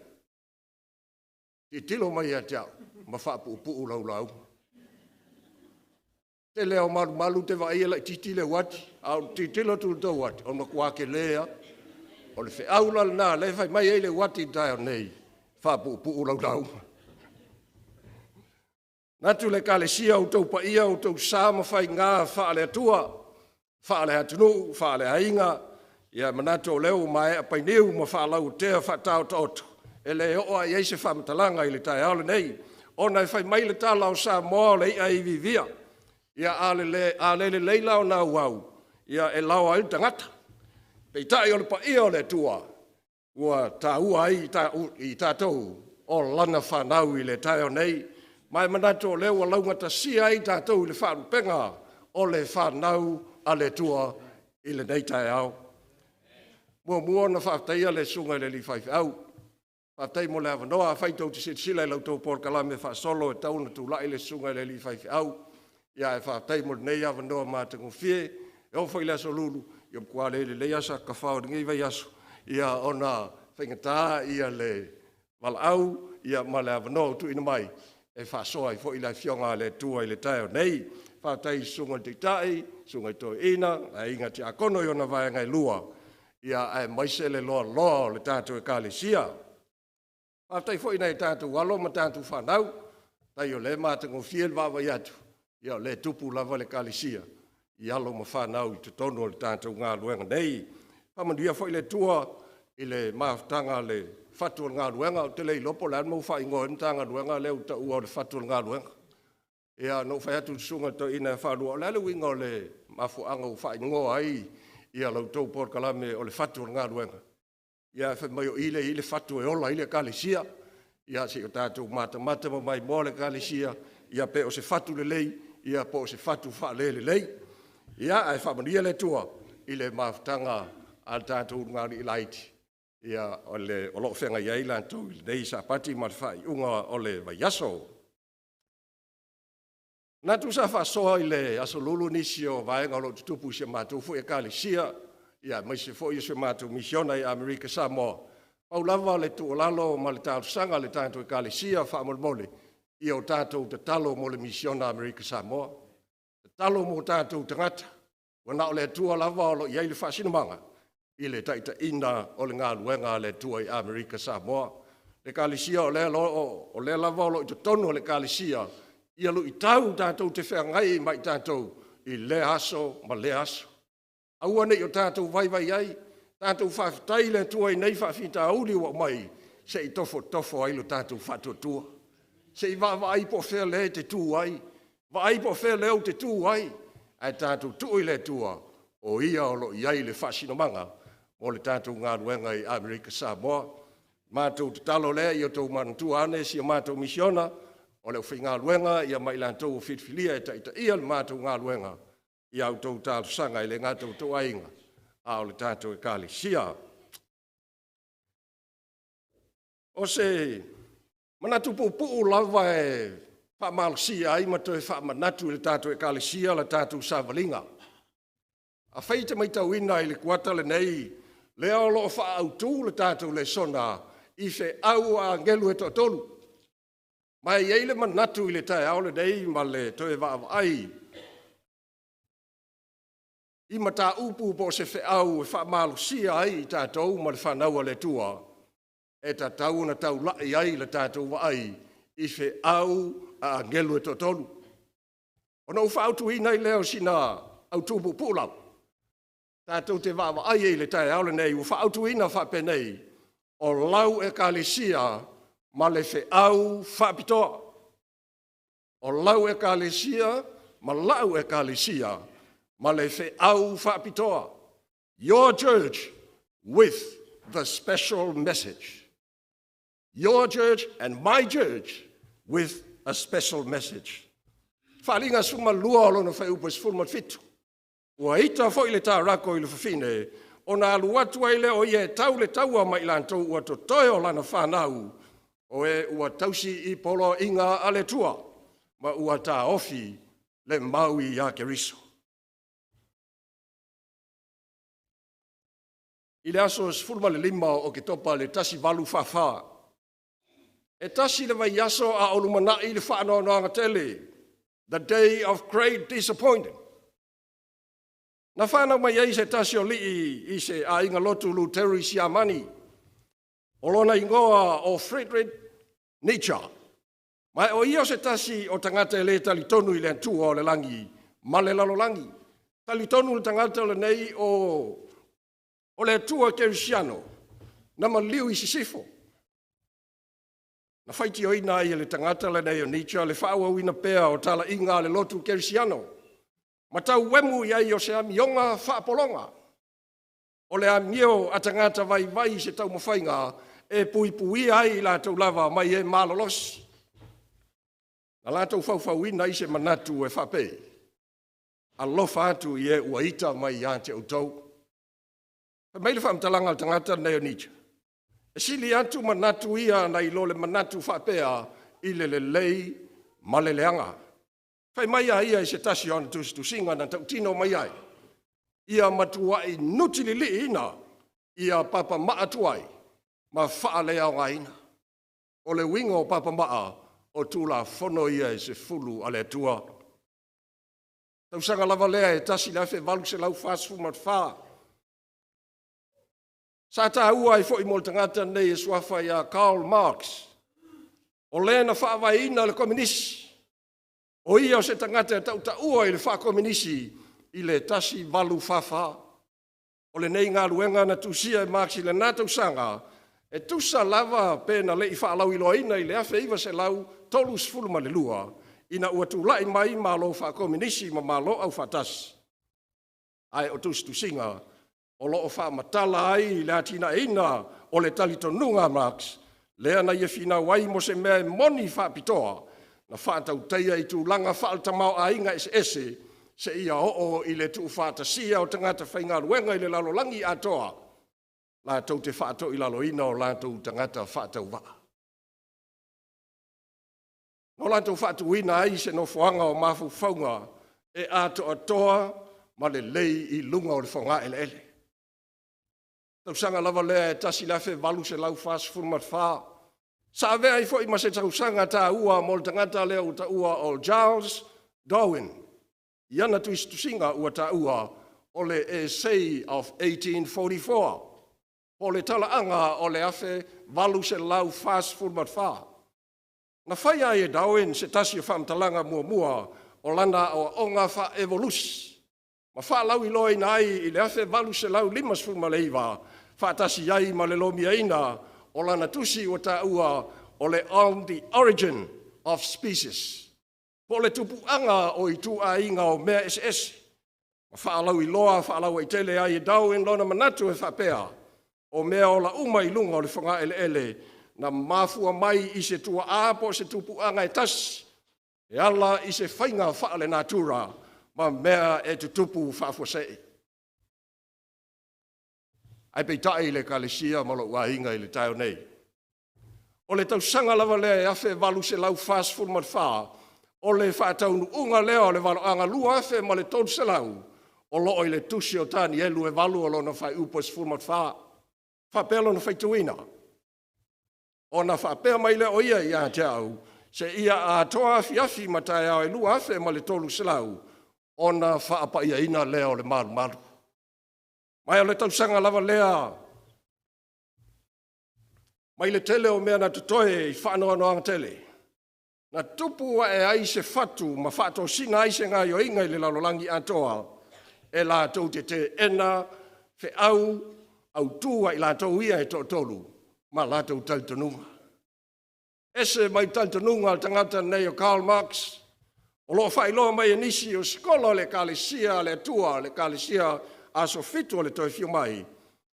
tilotilo mai ia te au ma faapuupuu lau lauga. Tele lava o malumalu ou te vaai e laitiiti le uati, ae ou te tilotilo atu i le tou uati, o le matua tele lava. O le feau la lena o lea e fai mai ai le uati i le taeao nei, faapuupuu lau lauga. Manatu le Ekalesia, o outou paia, o outou sa ma faiga faale-Atua, faale-atunuu, faale-aiga, ia manatu o lea ua maea painiu ma faalauatea faataotooto, e le oo lava i ai se faamatalaga i le taeao lenei, ona e fai mai le tala o Samoa o le i'a e iviivia. Ia a le lelei la ona auau, e laoa ai le tagata. Peitai o le paia o le Atua ua taua ai i tatou o Lana fanau i le taeao nei, ma e manatu o lea ua laugatasia ai tatou i le faalupega o le fanau a le Atua i lenei taeao. Muamua ona faafetaia le susuga i le alii faifeau, faafetai mo le avanoa. Afai tou te silasila i la outou polokalame faasolo e tatau ona tulai le susuga i le alii faifeau, ae faafetai mo lenei avanoa matagofie. E oo foi i le Aso Lulu, ia ua matua le lelei lava sau tafao i lenei vaiaso, ona e faigata le valaau ma le avanoa ua tuuina mai e faasoa ai foi le Afioga a le Atua i le taeao nei. Faafetai i susuga i le Taitai, susuga i Toeaina, aiga Tiakono i ona vaega e lua, ia aemaise le loaloa o le tatou Ekalesia. Faafetai foi i nai o tatou alo ma tatou fanau, faafetai o lea e matagofie le vaavaai atu, ia o lea e tupu lava le Ekalesia i alo ma fanau i totonu o le tatou galuega nei. Faamanuia foi le Atua i le mafutaga a le fatu o le galuega. Ou te le iloa po o le a le mea ua faaigoa ai le Matagaluega lea ua taua o le fatu o le galuega. Ia na ou fai atu i le susuga i le toeaina ia Falua, o le a le uiga o le mafuaaga ua faaigoa ai la outou polokalame o le fatu o le galuega? Ae fai mai o i lea e i ai le fatu e ola ai le Ekalesia. Ia se i o tatou matamata ma maimoa le Ekalesia, ia pe o se fatu lelei po o se fatu faale-lelei. Ia, ae faamanuia le Atua i le mafutaga a le tatou ulugalii laiti o lo o feagai ai latou i lenei Sapati ma le faaiuga o le vaiaso. E manatu sa faasoa i le Aso Lulu nisi o vaega o lo o tutupu i si a matou foi Ekalesia, aemaise foi o si a matou misiona i Amerika Samoa. Pau lava le tuualalo ma le talosaga a le tatou Ekalesia, faamolemole, ia o tatou tatalo mo le misiona a Amerika Samoa, tatalo mo tatou tagata, ua na o le Atua lava o lo o i ai le faasinomaga i le taitaiga o le galuega a le Atua i Amerika Samoa. Le Ekalesia o lea lava o lo o i totonu o le Ekalesia luitau tatou te feagai ma i tatou i lea aso ma lea aso. Aua ne i o tatou vaivai ai, tatou faafetai i le Atua i nei faafitauli ua aumai se i tofotofo ai lo tatou faatuatua, se i vaavaai po o fea lea e te tu ai, vaai po o fea lea ou te tu ai, ae tatou tuu i le Atua o Ia o lo o i ai le faasinomaga mo le tatou galuega i Amerika Samoa. Matou tatalo lea, ia outou manatua ane si a matou misiona, o le aufaigaluega ma i latou ua filifilia e taitaia le matou galuega i a outou talosaga, e le gata i o outou aiga, a o le tatou Ekalesia. O se manatu puupuu lava e faamalosia ai ma toe faamanatu i le tatou Ekalesia le tatou savaliga. Afai e te matauina i le kuata lenei, lea o lo o faaautu le tatou lesona i feau a agelu e toatolu. Ma e i ai le manatu i le taeao lenei ma le toe vaavaai i mataupu po o se feau e faamalosia ai i tatou ma le fanau a le Atua, e tatau ona taulai i ai le tatou vaai i feau a agelu e toatolu. Ona ou faaautuina ai lea o sina autu puupuu lava, tatou te vaavaai ai i le taeao lenei, ua faaautuina faapenei, o lau Ekalesia ma le feau faapitoa. O lau Ekalesia ma la'u Ekalesia ma le feau faapitoa. Your church with the special message. Your church and my church with a special message. Faaaliga 12 o lona fuaiupu 17. Ua ita foi le tarako i le fafine, ona alu atu ai lea o ia e tau le taua ma i latou ua totoe o lana fanau, o e ua tausi i poloaiga a le Atua, ma ua taofi le mau ia Keriso. I le aso 15 o Oketopa i le 1844, e tasi le vaiaso a o lumanai le faanoanoaga tele, the day of great disappointment. Na fanau mai ai se tasi o alii i se aiga lotu Luteri Siamani, o lona igoa o Friedrich Nietzsche. Ma o ia o se tasi o tagata e le talitonu i le Atua o le lagi ma le lalolagi. Talitonu le tagata lenei o le Atua Kerisiano na maliu i sisifo. Na faitioina ai e le tagata lenei o Nietzsche le faaauauina pea o talaiga a le lotu Kerisiano, ma tauemu i ai o se amioga faapologa, o le amio a tagata vaivai i se taumafaiga e puipuia ai i latou lava mai e malolosi. Na latou faufauina ai se manatu e faapei, alofa atu i e ua ita mai ia te outou. Fai mai le faamatalaga a le tagata lenei o Nietzsche, e sili atu manatu ia nai lo le manatu faapea i le lelei ma le leaga. Fai mai a ia i se tasi o ana tusitusiga na tautino mai ai, ia matuai nutililiiina ia papamaa tuai ma faaleaogaina. O le uiga o papamaa, O Tulafono ia e 10 a le Atua. Tausaga lava lea e 1844. Sa taua ai foi mo le tagata lenei e suafa ia Karl Marx, o le na faavaeina le Kominisi. O ia o se tagata e tautaua i le faakominisi i le 1844. O lenei galuega na tusia e Marx i lena tausaga, e tusa lava pe na le i faalauiloaina i le 1932, ina ua tulai mai Malo Faakominisi ma Malo Aufaatasi, ae o tusitusiga o lo o faamatala ai le atinaeina o le talitonuga a Marx, lea na ia finau ai mo se mea e moni faapitoa, na faatautaia i tulaga faale-tamaoaiga eseese, seia oo i le tuufaatasia o tagata faigaluega i le lalolagi atoa, latou te faatoilaloina o latou tagata faatauvaa. Na o latou faatuina ai se nofoaga o mafaufauga e atoatoa ma lelei i luga o le fogaeleele. Tausaga lava lea e 1844, sa avea ai foi ma se tausaga taua mo le tagata lea ua taua o Charles Darwin, i ana tusitusiga ua taua o le Essay of 1844, po o le talaaga o le 1844. Na faia ai e Darwin se tasi o faamatalaga muamua o lana aoaoga faa-evolusi, ma faalauiloaina ai i le 1859, faatasi ai ma le lomiaina o lana tusi ua taua o le On the Origin of Species, po o le tupuaga o ituaiga o mea eseese. Ma faalauiloa faalauaitele ai e Darwin lona manatu e faapea, o mea ola uma i luga o le fogaeleele na mafua mai i se tuaa po o se tupuaga e tasi, e ala i se faiga faalenatura ma mea e tutupu faafuasei. Ae peitai le Ekalesia ma lou aiga i le taeao nei, o le tausaga lava lea e 1844, o le faataunuuga lea o le valoaga 2300 o lo o i le tusi o Tanielu e 8 o lona faaiupu e 14. Faapea lona faitauina, ona faapea mai lea o ia ia te au, seia atoa afiafi ma taeao e 2300, ona faapaiaina lea o le malumalu. Ma o le tausaga lava lea, mai le tele o mea na totoe i faanoanoaga tele, na tupu ae ai se fatu ma faatosina ai se gaoioiga i le lalolagi atoa, e latou te teena feau autu a i latou ia e toatolu ma latou talitonuga. Ese mai talitonuga a le tagata nei o Karl Marx, o lo o faailoa mai e nisi o sikolasipi o le Ekalesia a le Atua, le Ekalesia Aso Fitu o le Toe Afio Mai,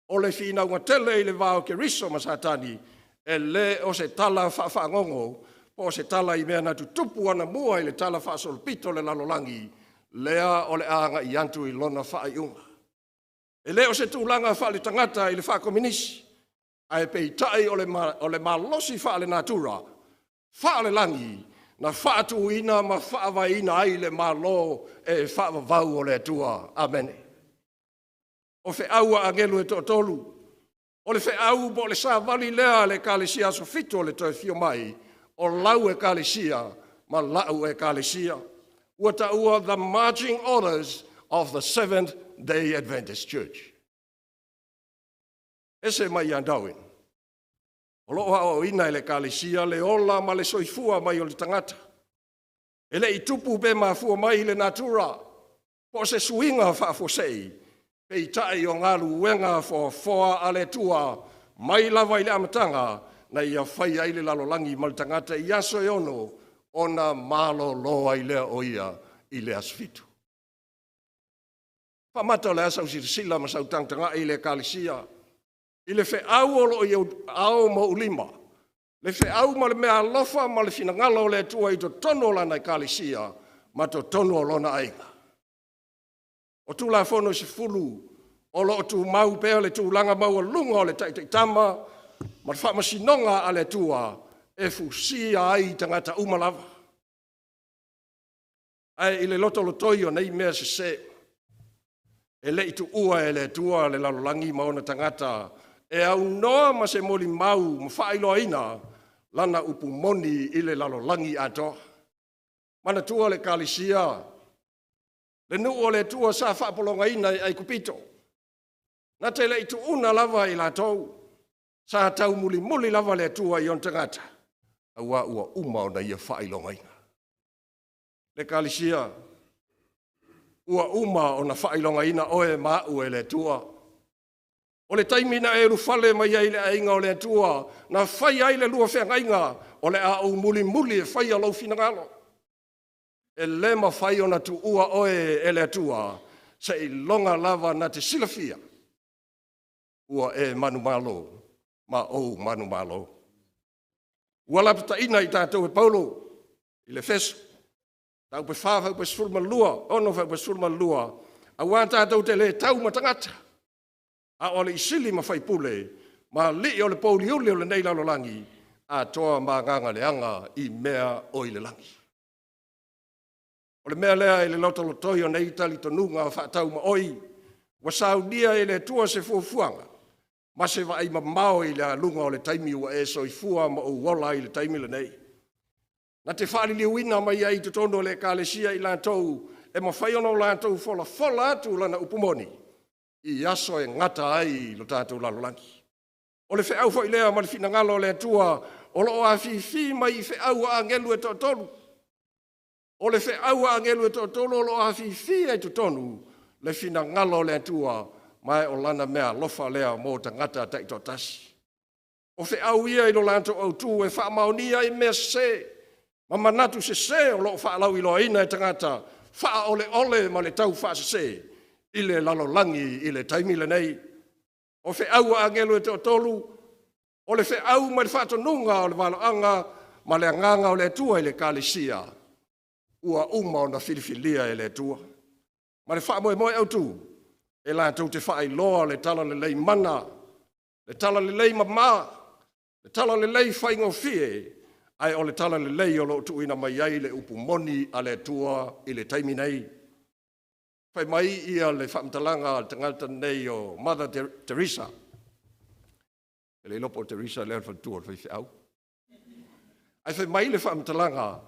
o le finauga tele i le va o Keriso ma Satani, e le o se tala faafagogo po o se tala i mea na tutupu anamua i le talafaasolopito o le lalolagi, lea o le a agai atu i lona faaiuga. E le o se tulaga faaletagata i le faakominisi, ae peitai o le malosi faalenatura, faalelagi, na faatuina ma faavaeina ai le Malo e faavavau o le Atua. Amene. O feau a agelu e toatolu, o le feau po o le savali lea a le Ekalesia Aso Fitu o le Toe Afio Mai, o lau Ekalesia ma lau Ekalesia. Ua taua The Marching Orders of the Seventh Day Adventist Church. Ese mai ia Darwin, o lo o aoaoina e le Ekalesia le ola ma le soifua mai o le tagata. E le i tupu pe mafua mai i le natura, po o se suiga faafuasei, peitai o galuega foafoa a le Atua mai lava i le amataga, na ia fai ai le lalolagi ma le tagata i aso e 6, ona malolo ai lea o ia i le aso 7. Faamata o le a sau silasila ma sau tagatagai i le Ekalesia, i le feau o lo o i ao ma ou lima, le feau ma le meaalofa ma le finagalo o le Atua i totonu o lana Ekalesia ma totonu o lona aiga. O Tulafono e 10 o lo o tumau pea le tulaga maualuga o le taitaitama ma le faamasinoga a le Atua e fusia ai tagata uma lava. Ae i le lotolotoi o nei mea sese, e le i tuua e le Atua le lalolagi ma ona tagata e aunoa ma se molimau ma faailoaina lana upu moni i le lalolagi atoa. Manatua le Ekalesia, le nuu o le Atua sa faapologaina i Aikupito, na te le i tuuna lava i latou, sa taumulimuli lava le Atua i ona tagata, auā ua uma ona ia faailogaina. Le Ekalesia, ua uma ona faailogaina oe ma au e le Atua. O le taimi na e ulufale mai ai i le aiga o le Atua, na fai ai le lua feagaiga, o le a ou mulimuli e faia lou finagalo. E le mafai ona tuua oe e le Atua, seiloga lava na te silafia ua e manumalo ma ou manumalo. Ua lapataiga i tatou e Paulo i le Efeso, mataupu 4 fuaiupu 12, 6 fuaiupu 12, aua tatou te le tau ma tagata, a o alii sili ma faipule ma alii o le pouliuli o lenei lalolagi, atoa ma agaga leaga i mea o i le lagi. O le mea lea i le lotolotoi o nei talitonuga faataumaoi, ua saunia e le Atua se fuafuaga ma se vaai mamao i le aluga o le taimi ua e soifua ma ou ola ai i le taimi lenei. Na te faaliliuina mai ai i totonu o le Ekalesia i latou e mafai ona latou folafola atu lana upu moni i aso e gata ai lo tatou lalolagi. O le feau foi lea ma le finagalo o le Atua o lo o afifi mai i feau a agelu e toatolu. O le feau a agelu e toatolu o lo o afifi ai i totonu le finagalo o le Atua, ma o lana meaalofa lea mo tagata taitoatasi. O feau ia i lo latou autu e faamaonia ai mea sese ma manatu sese o lo o faalauiloaina e tagata faaoleole ma le taufaasese i le lalolagi i le taimi lenei. O feau a agelu e toatolu, o le feau ma le faatonuga o le valoaga ma le agaga o le Atua i le Ekalesia, ua uma ona filifilia e le Atua. Ma le faamoemoe autu, e latou te faailoa le talalelei mana, le talalelei mama, le talalelei faigofie, ae o le talalelei o lo o tuuina mai ai le upu moni a le Atua i le taimi nei. Fai mai ia le faamatalaga a le tagata nei o Mother Teresa. E le iloa po o Teresa lea o le faletua o le faifeau. Ae fai mai le faamatalaga,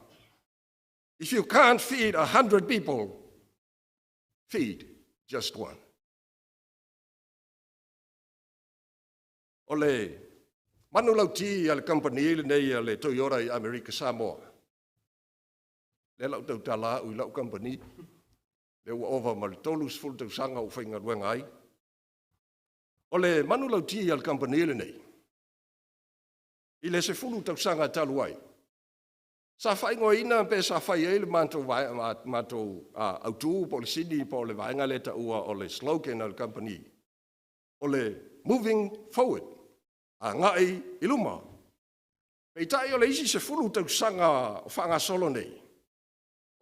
"If you can't feed 100 people, feed just one." O le manulauti a le kamupani lenei a le Toyota i Amerika Samoa, lea lau tautala au i lau kamupani, lea ua ova ma le 30 tausaga ua faigaluega ai. O le manulauti a le kamupani lenei, i le 10 tausaga talu ai, sa faaigoaina pe sa fai ai le matou autu po o le sini po o le vaega lea taua o le slogan a le kamupani, o le "Moving Forward", agai i luma. Peitai o le isi 10 tausaga o faagasolo nei,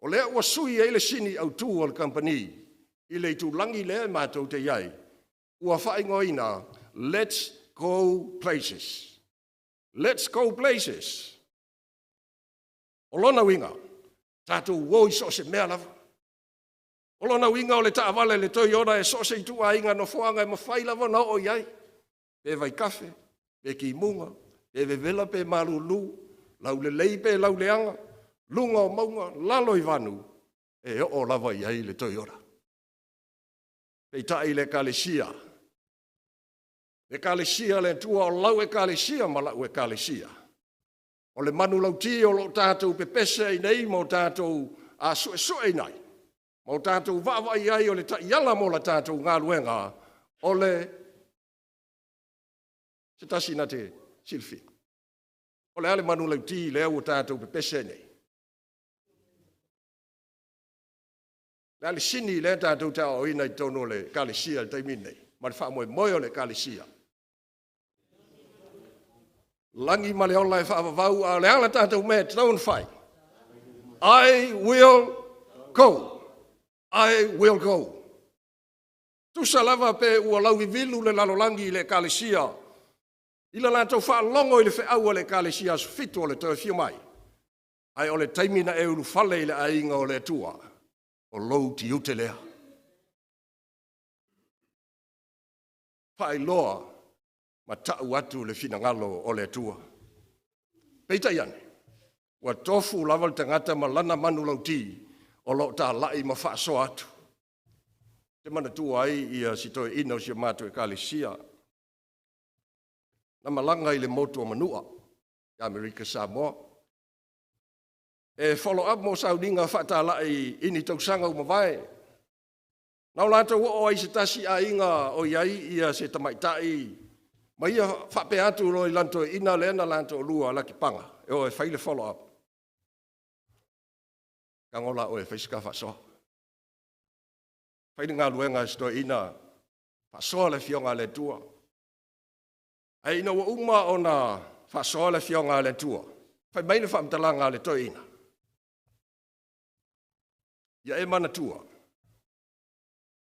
o lea ua sui ai le sini autu o le kamupani i le itulagi lea e matou te i ai, ua faaigoaina "Let's Go Places". Let's go places. O lona uiga, tatou o i so o se mea lava. O lona uiga o le taavale le Toyota e so o se ituaiga nofoaga e mafai lava ona oo i ai, pe vaitafe, pe timuga, pe vevela pe malulu, laulelei pe lauleaga, luga o mauga, lalo i vanu, e oo lava i ai le Toyota. Peitai le Ekalesia, le Ekalesia a le Atua, o lau Ekalesia ma lau Ekalesia, o le manulauti o lo o tatou pepese ai nei ma o tatou suesueina ai, ma o tatou vaavaai ai o le taiala mo le tatou galuega, o le se tasi na te silafia. O le a le manulauti lea ua tatou pepese ai nei? O le a le sini lea tatou te aoaoina i totonu o le Ekalesia i le taimi lenei, ma le faamoemoe o le Ekalesia? Lagi ma le ola e faavavau, a o le a le tatou mea e tatau ona fai? I will go. I will go. Tusa lava pe ua lauvivilu le lalolagi i le Ekalesia, i le latou faalogo i le feau a le Ekalesia Aso Fitu o le toe afio mai, ae o le taimi na e ulufale i le aiga o le Atua, o lou tiute lea. Faailoa ma tau atu le finagalo o le Atua. Peitai ane, ua tofu lava le tagata ma lana manulauti o lo o talai ma faasoa atu. Te manatua ai ia si toeaina o si o matou Ekalesia na malaga i le motu o Manua i Amerika Samoa e follow up mo sauniga faatalai i ni tausaga ua mavae. Na o latou oo ai i se tasi aiga o i ai ia se tamaitai ma ia faapea atu loa i lana toeaina lea na la toalua Lakipaga e o e fai le follow up. Tago la oe e fai si ta faasoa. Fai le galuega a si toeaina, faasoa le Afioga a le Atua. Ae ina ua uma ona faasoa le Afioga a le Atua, fai mai le faamatalaga a le toeaina, “Ia e manatua,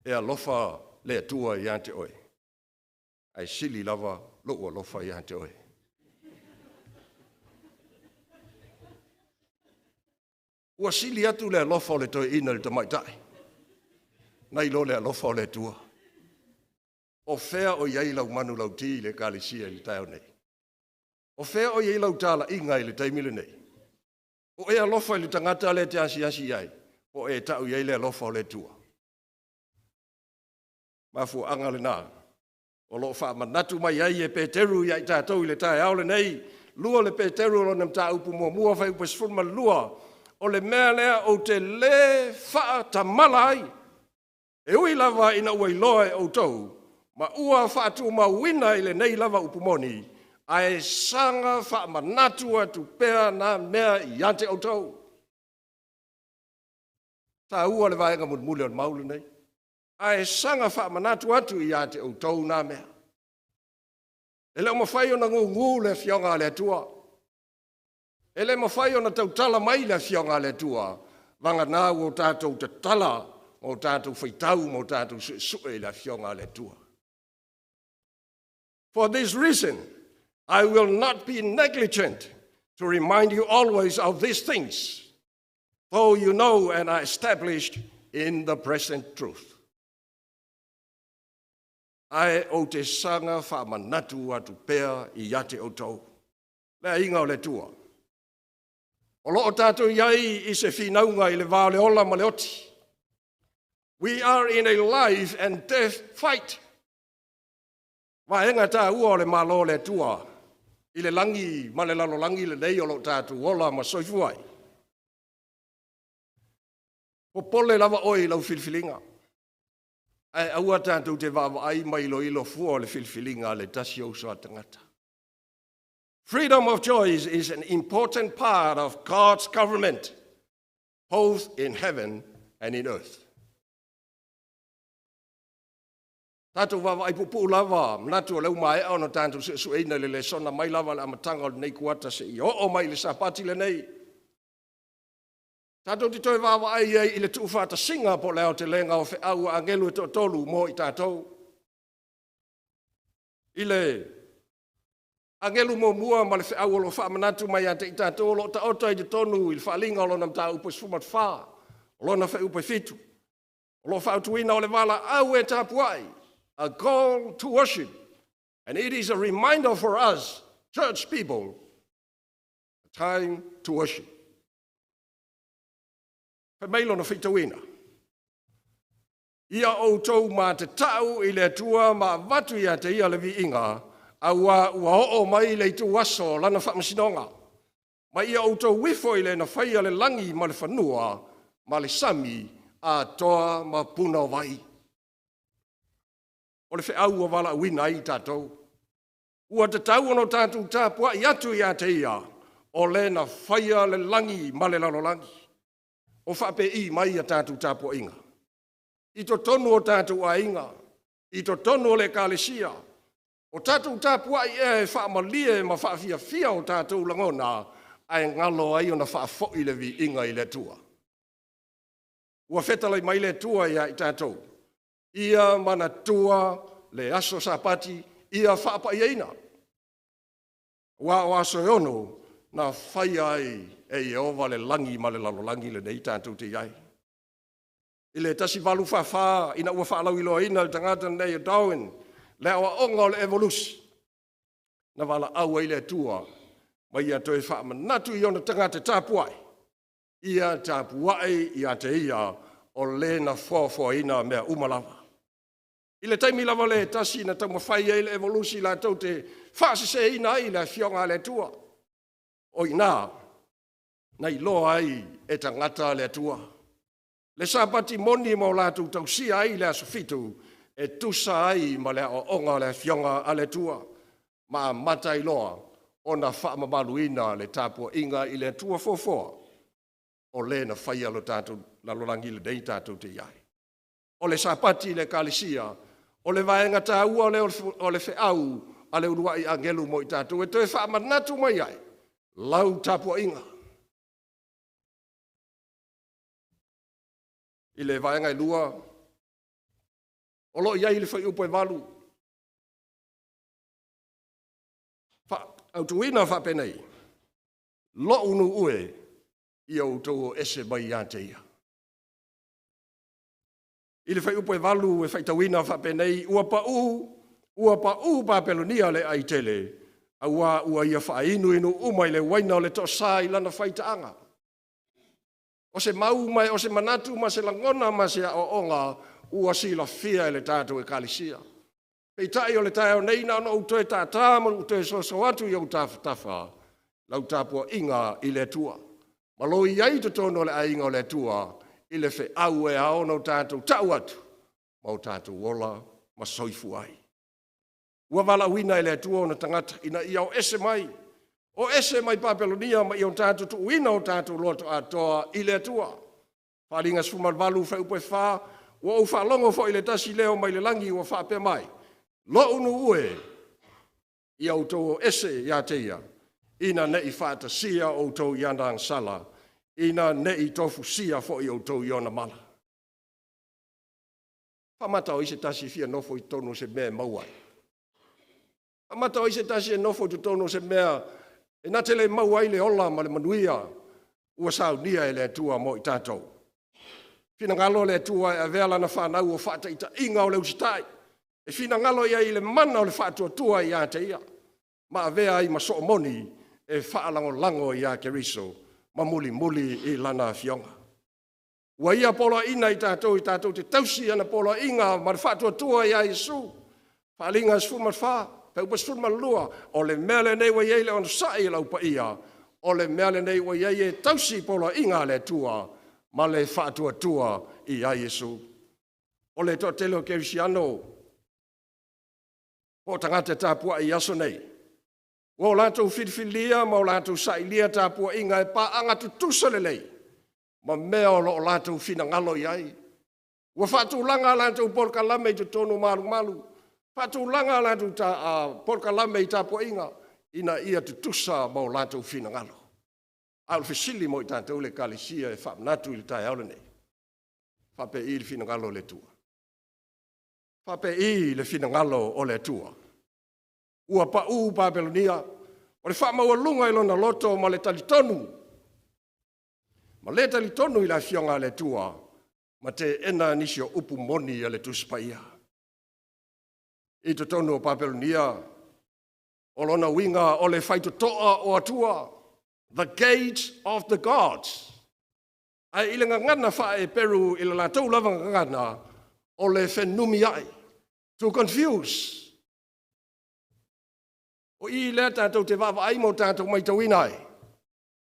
e alofa le Atua ia te oe, ae sili lava lou alofa ia te oe.” Ua sili atu le alofa o le toeaina i le tamaitai, nai lo le alofa o le Atua. O fea o i ai lau manulauti i le Ekalesia i le taeao nei? O fea o i ai lau talaiga i le taimi lenei? O e alofa i le tagata lea e te asiasi i ai, po o e tau i ai le alofa o le Atua? Mafuaaga lena o lo o faamanatu mai ai e Peteru ia i tatou i le taeao lenei, 2 le Peteru lona mataupu 1 fuaiupu 12, “O le mea lea ou te lē faatamala ai, e ui lava ina ua iloa e outou ma ua faatumauina i lenei lava upu moni, ae saga faamanatu atu pea na mea ia te outou.” Taua le vaega mulimuli o le mau lenei. Ae saga faamanatu atu ia te outou na mea. E le o mafai ona gugu le Afioga a le Atua. E le mafai ona tautala mai le Afioga a le Atua, vagana ua tatou tatala ma o tatou faitau ma o tatou suesue i le Afioga a le Atua. “For this reason, I will not be negligent to remind you always of these things, though you know and are established in the present truth.” Ae ou te saga faamanatu atu pea ia te outou. Le aiga o le Atua. O lo o tatou i ai i se finauga i le va o le ola ma le oti. We are in a life and death fight. Vaega taua o le Malo o le Atua i le lagi ma le lalolagi lenei o lo o tatou ola ma soifua ai. Popole lava oe i lau filifiliga, ae aua tatou te vaavaai ma iloilo fua o le filifiliga a le tasi o uso a tagata. Freedom of choice is an important part of God's government, both in heaven and in earth. Tatou vaavaai puupuu lava, manatu o lea ua maea ona tatou suesueina i le lesona mai lava le amataga o lenei kuata seia oo mai i le Sapati lenei. Tatou te toe vaavaai ai i le tuufaatasiga po o le aotelega o feau a agelu e toatolu mo i tatou. I le agelu muamua ma le feau o lo o faamanatu mai ia te i tatou o lo o taoto i totonu i le faaaliga o lona mataupu 14, o lona fuaiupu 7, o lo o fautuaina o le valaau e tapuai, a call to worship. And it is a reminder for us, church people, time to worship. Fai mai lona faitauina, “Ia outou matatau i le Atua ma avatu ia te ia le viiga, auā ua oo mai le ituaso o lana faamasinoga. Ma ia outou ifo i le na faia le lagi ma le fanua ma le sami atoa ma puna o vai.” O le feau ua valaauina ai i tatou. Ua tatau ona tatou tapuai atu ia te ia, o le na faia le lagi ma le lalolagi. O faapei mai a tatou tapuaiga? I totonu o tatou aiga, i totonu o le Ekalesia, o tatou tapuai ea e faamalie ma faafiafia o tatou lagona, ae galo ai ona faafoi le viiga i le Atua. Ua fetalai mai le Atua ia i tatou, ia manatua le aso Sapati ia faapaiaina. Aua o aso e 6 na faia ai e Ieova le lagi ma le lalolagi lenei tatou te i ai. I le 1844, ina ua faalauiloaina le tagata lenei o Darwin le aoaoga o le evolusi, na valaau ai le Atua. Ma ia toe faamanatu i ona tagata tapuai, ia tapuai ia te ia o le na foafoaina mea uma lava. I le taimi lava le tasi na taumafai ai le evolusi latou te faasiseina ai le Afioga a le Atua. O i ina na iloa ai e tagata le Atua. Le Sapati moni ma o latou tausia ai le aso 7 e tusa ai ma le aoaoga o le Afioga a le Atua, ma amata ai loa ona faamamaluina le tapuaiga i le Atua foafoa o le na faia lo tatou lalolagi lenei tatou te i ai. O le Sapati i le Ekalesia, o le vaega taua lea o le feau a le uluai agelu mo i tatou e toe faamanatu mai ai lau tapuaiga. I le vaega e 2, o lo o i ai le fuaiupu e 8, autuina faapenei, lo'u nuu e, ia outou o ese mai ia te ia. I le fuaiupu e 8 e faitauina faapenei, ua pau Papelonia le aitele, auā ua ia faainuinu uma i le uaina o le toasā i lana faitaaga. O se mau ma o se manatu ma se lagona ma se aoaoga ua silafia e le tatou Ekalesia. Peitai o le taeao nei na ona ou toe tātā ma ou toe soso atu i ou tafatafa lau tapuaiga i le Atua. Ma lo i ai totonu o le aiga o le Atua i le feau e ao ona tatou tau atu ma o tatou ola ma soifua ai. Ua valaauina e le Atua ona tagata ina ia o ese mai, o ese mai Papelonia ma ia o tatou tuuina o tatou loto atoa i le Atua. Faaaliga 18, fuaiupu e 4, ua ou faalogo foi i le tasi leo mai le lagi ua faapea mai, lo'u nuu e, ia outou o ese ia te ia, ina ne'i faatasia outou i ana agasala, ina ne'i tofusia foi outou i ona mala. Faamata o ai se tasi e fia nofo i totonu o se mea e maua ai? Faamata o ai se tasi e nofo i totonu o se mea e na te le maua ai le ola ma le manuia ua saunia e le Atua mo i tatou? Finagalo le Atua e avea lana whanau o whaataitaiga o le usitai, e finagalo ia i le mana o le whaatuatua ia te ia, ma avea ai ma soomoni e whaalagolago ia Keriso, ma muli muli i lana afioga. Ua ia poloaina i tatou i tatou te tausi ana poloaiga ma le faatuatua ia Iesu. Faaaliga 14, fuaiupu 12, o le mea lenei ua i ai le onosai i lau paia, o le mea lenei ua i ai e tausi poloaiga a le Atua ma le faatuatua ia Iesu. O le toatele o Kerisiano po o tagata tapuai i aso nei, ua o latou filifilia ma o latou sailia tapuaiga e paaga tutusa lelei ma mea o lo o latou finagalo i ai. Ua faatulaga a latou polokalame i totonu o malumalu, faatulaga a latou polokalame i tapuaiga ina ia tutusa ma o latou finagalo. A o le fesili mo i tatou le Ekalesia e faamanatu i le taeao lenei, faapei le finagalo o le Atua? Faapei le finagalo o le Atua? Ua pau Papelonia, o le faamaualuga i lona loto ma le talitonu, ma le talitonu i le afioga a le Atua, ma teena nisi o upu moni a le Tusi Paia. I totonu o Papelonia, o lona uiga o le faitotoa o Atua, the gate of the gods. Ae i le gagana faa-Eperu i le latou lava gagana, o le fenumiai, to confuse. O i lea tatou te vaavaai ma o tatou maitauina ai,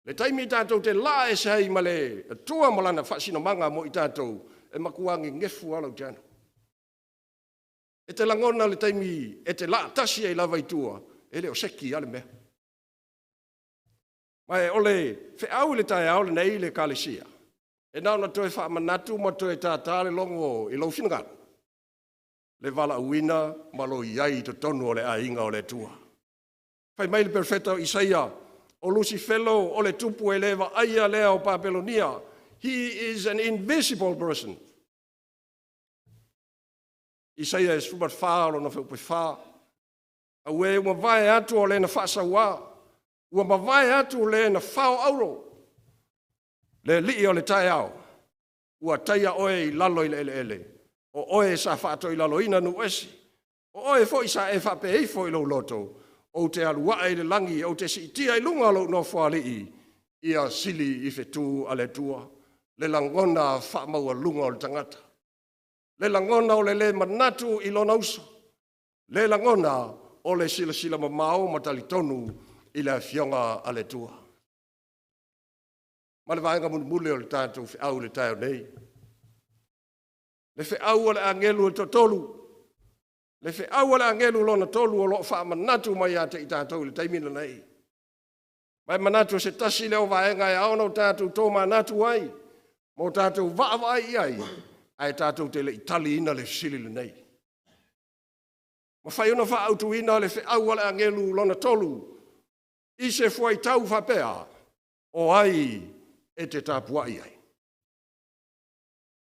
le taimi tatou te laa ese ai ma le Atua ma lana faasinomaga mo i tatou, e matua gegefu lava lau te alu. E te lagona le taimi e te laa tasi ai lava i tua, e le o seki lava le mea. Ma o le feau i le taeao lenei i le Ekalesia, e na ona toe faamanatu ma toe tātā le logo i lou finagalo, le valaauina ma lo i ai i totonu o le aiga o le Atua. Fai mai le profeta o Isaia, o Lusifelo o le tupu e le vaaia lea o Papelonia. He is an invisible person. Isaia e 14 o lona fuaiupu e 4. Aue ua mavae atu o le na faasauā, ua mavae atu le na fao auro, le alii o le taeao, ua taia oe i lalo i le eleele, o oe sa faatoilaloina nuu ese, o oe foi sa e faapea ifo i lou loto, Ou te alu ae i le lagi, ou te siitia i luga lou nofoalii, ia sili i fetu a le Atua. Le lagona faamaualuga o le tagata. Le lagona o le le manatu i lona uso. Le lagona o le silasila mamao ma talitonu i le Afioga a le Atua. Ma le vaega mulimuli o le tatou feau i le taeao nei. Le feau a le agelu e toatolu, le feau a le agelu lona tolu o lo o faamanatu mai ia te i tatou i le taimi lenei. Ma e manatu o se tasi lea o vaega e ao ona tatou tomanatu ai, ma o tatou vaavaai i ai, ae tatou te le i taliina le fesili lenei. Mafai ona faaautuina le feau a le agelu lona tolu i se fuaitau faapea, o ai e te tapuai ai?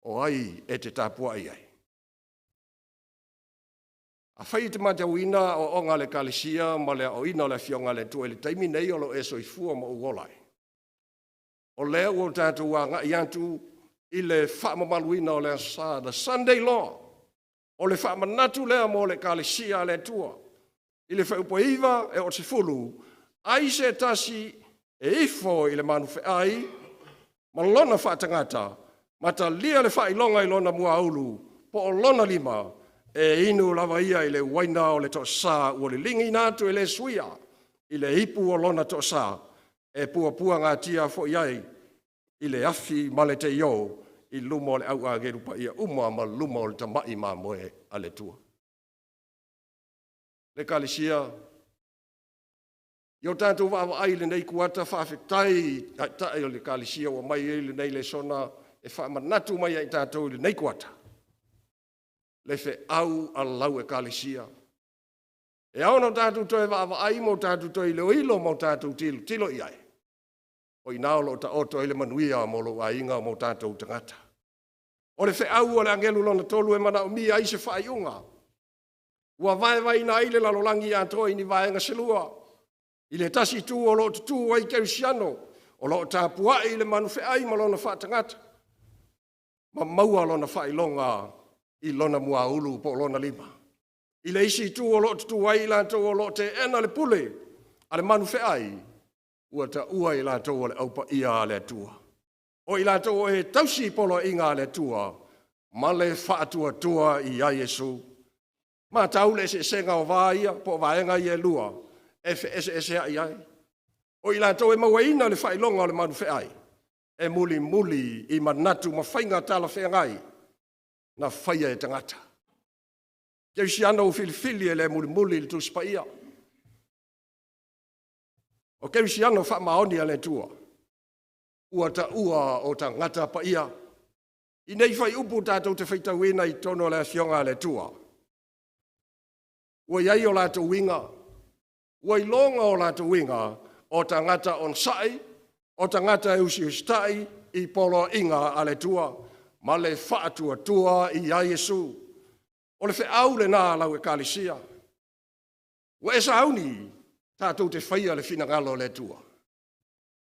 O ai e te tapuai ai? Afai e te matauina aoaoga a le Ekalesia ma le aoaoina o le Afioga a le Atua i le taimi nei o lo o e soifua ma ou ola ai, o lea ua tatou agai atu i le faamamaluina o le Aso Sa, the Sunday Law, o le faamanatu lea mo le Ekalesia a le Atua. I le fuaiupu e 9 e oo i le 10, ai se tasi e ifo i le manufeai ma lona faatagata, ma talia le faailoga i lona muaulu po o lona lima, e inu lava ia i le uaina o le toasa ua liligiina atu e le suia i le ipu o lona toasa, e puapuagatia foi ai i le afi ma le teio i luma o le au agelu paia uma ma luma o le tamai mamoe a le Atua. Le Ekalesia, i o tatou vaavaai i lenei kuata, faafetai i taitai o le Ekalesia ua aumai ai lenei lesona e faamanatu mai ai tatou i lenei kuata, le feau a lau Ekalesia. E ao ona tatou toe vaavaai ma o tatou toe iloilo ma o tatou tilotilo i ai, o i ina o lo o taoto ai le manuia mo lou aiga ma o tatou tagata. O le feau o le agelu lona tolu e manaomia ai se faaiuga, ua vaevaeina ai le lalolagi atoa i ni vaega se lua. I le tasi itu o lo o tutū ai kerisiano, o lo o tapuai le manufeai ma lona faatagata, ma maua lona faailoga i lona muaulu po o lona lima. I le isi itu o lo o tutū ai i latou o lo o teena le pule a le manufeai, ua taua i latou o le aupaia a le Atua. O i latou o e tausi poloaiga a le Atua ma le faatuatua i ai Iesu. Matau le eseesega o va ia, po o vaega ia e lua, e feeseeseai ai. O i latou e mauaina le faailoga o le manufeai, e mulimuli i manatu ma faiga talafeagai na faia e tagata. Kerisiano ua filifili e le mulimuli i le Tusi Paia. O kerisiano faamaoni a le Atua, ua taua o tagata paia. I nei fuaiupu tatou te faitauina i totonu o le Afioga a le Atua, ua i ai o latou uiga, ua iloga o latou uiga, o tagata onosai, o tagata e usiusitai i poloaiga a le Atua, ma le faatuatua i ai Iesu. O le feau lena a lau Ekalesia. Ua e sauni tatou te faia le finagalo o le Atua.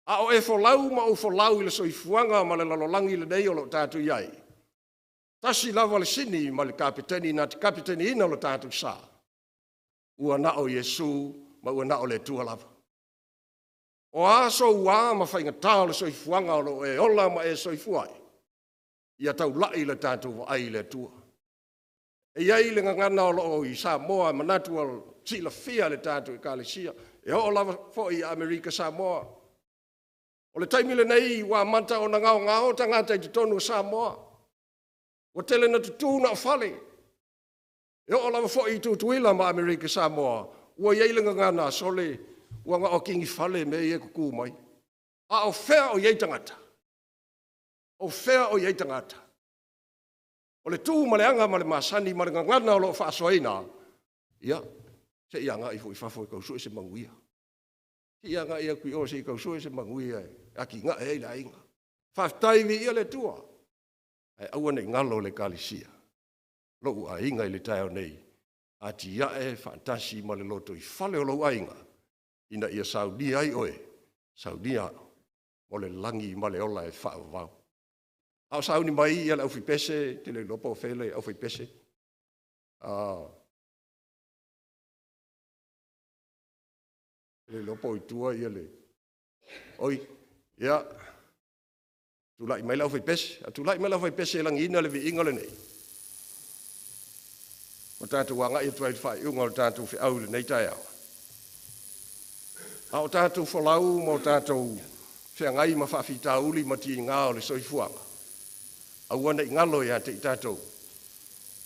A o e folau ma ou folau i le soifuaga ma le lalolagi lenei o lo o tatou i ai, tasi lava le sini ma le kapeteni na te kapeteniina lo tatou sa, ua na o Iesu ma ua na o le Atua lava. O a soua ma faigata o le soifuaga o lo o e ola ma e soifua ai, ia taulai le tatou vaai i le Atua. E i ai le gagana o lo o i Samoa, e manatu ua silafia le tatou Ekalesia, e oo lava foi i Amerika Samoa. O le taimi lenei ua amata ona gaogao tagata i totonu o Samoa. Ua tele na tutu na o fale. E oo lava foi i Tutuila ma Amerika Samoa, ua i ai le gagana sole, ua na o kini fale mea ia e tutu mai. A o fea o i ai tagata? O fea o i ai tagata? O le tu ma le aga ma le masani ma le gagana o lo o faasoaina, ia, se i agai foi i fafo e tau sue se manuia. Se i agai atu i o se i tau sue se manuia e atinae ai le aiga. Faafetai viia le Atua. Ae aua ne i galo le Ekalesia, lou aiga i le taeao nei, atiae faatasi ma le lotoifale o lou aiga, ina ia saunia ai oe, saunia au, o le lagi ma le ola e faavavau. A o sauni mai ia le aufaipese, te le iloa po o fea le aufaipese. Le iloa po o i tua le... Oi, ia, tulai mai le aufaipese. A tulai mai le aufaipese e lagiina le viiga lenei. O tatou agai atu ai i le faaiuga o le tatou feau i lenei taeao. A o tatou folau ma o tatou feagai ma faafitauli ma tiga o le soifuaga, aua ne i galo ia te i tatou,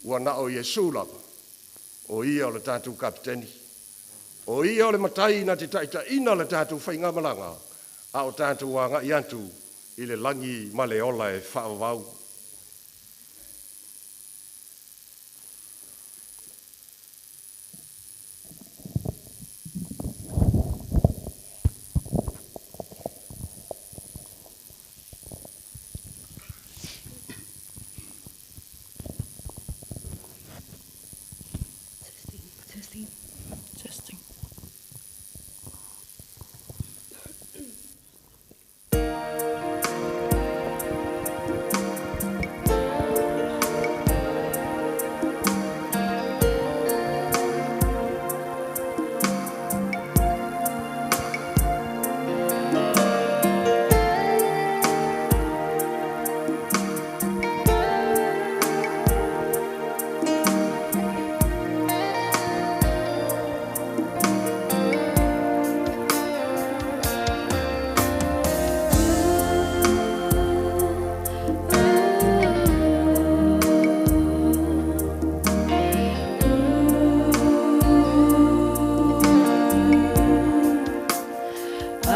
ua na o Iesu lava, o ia o le tatou kapiteni. O ia o le matai na te taitaiina le tatou faigamalaga, a o tatou agai atu i le lagi ma le ola e faavavau. Testing, testing, testing.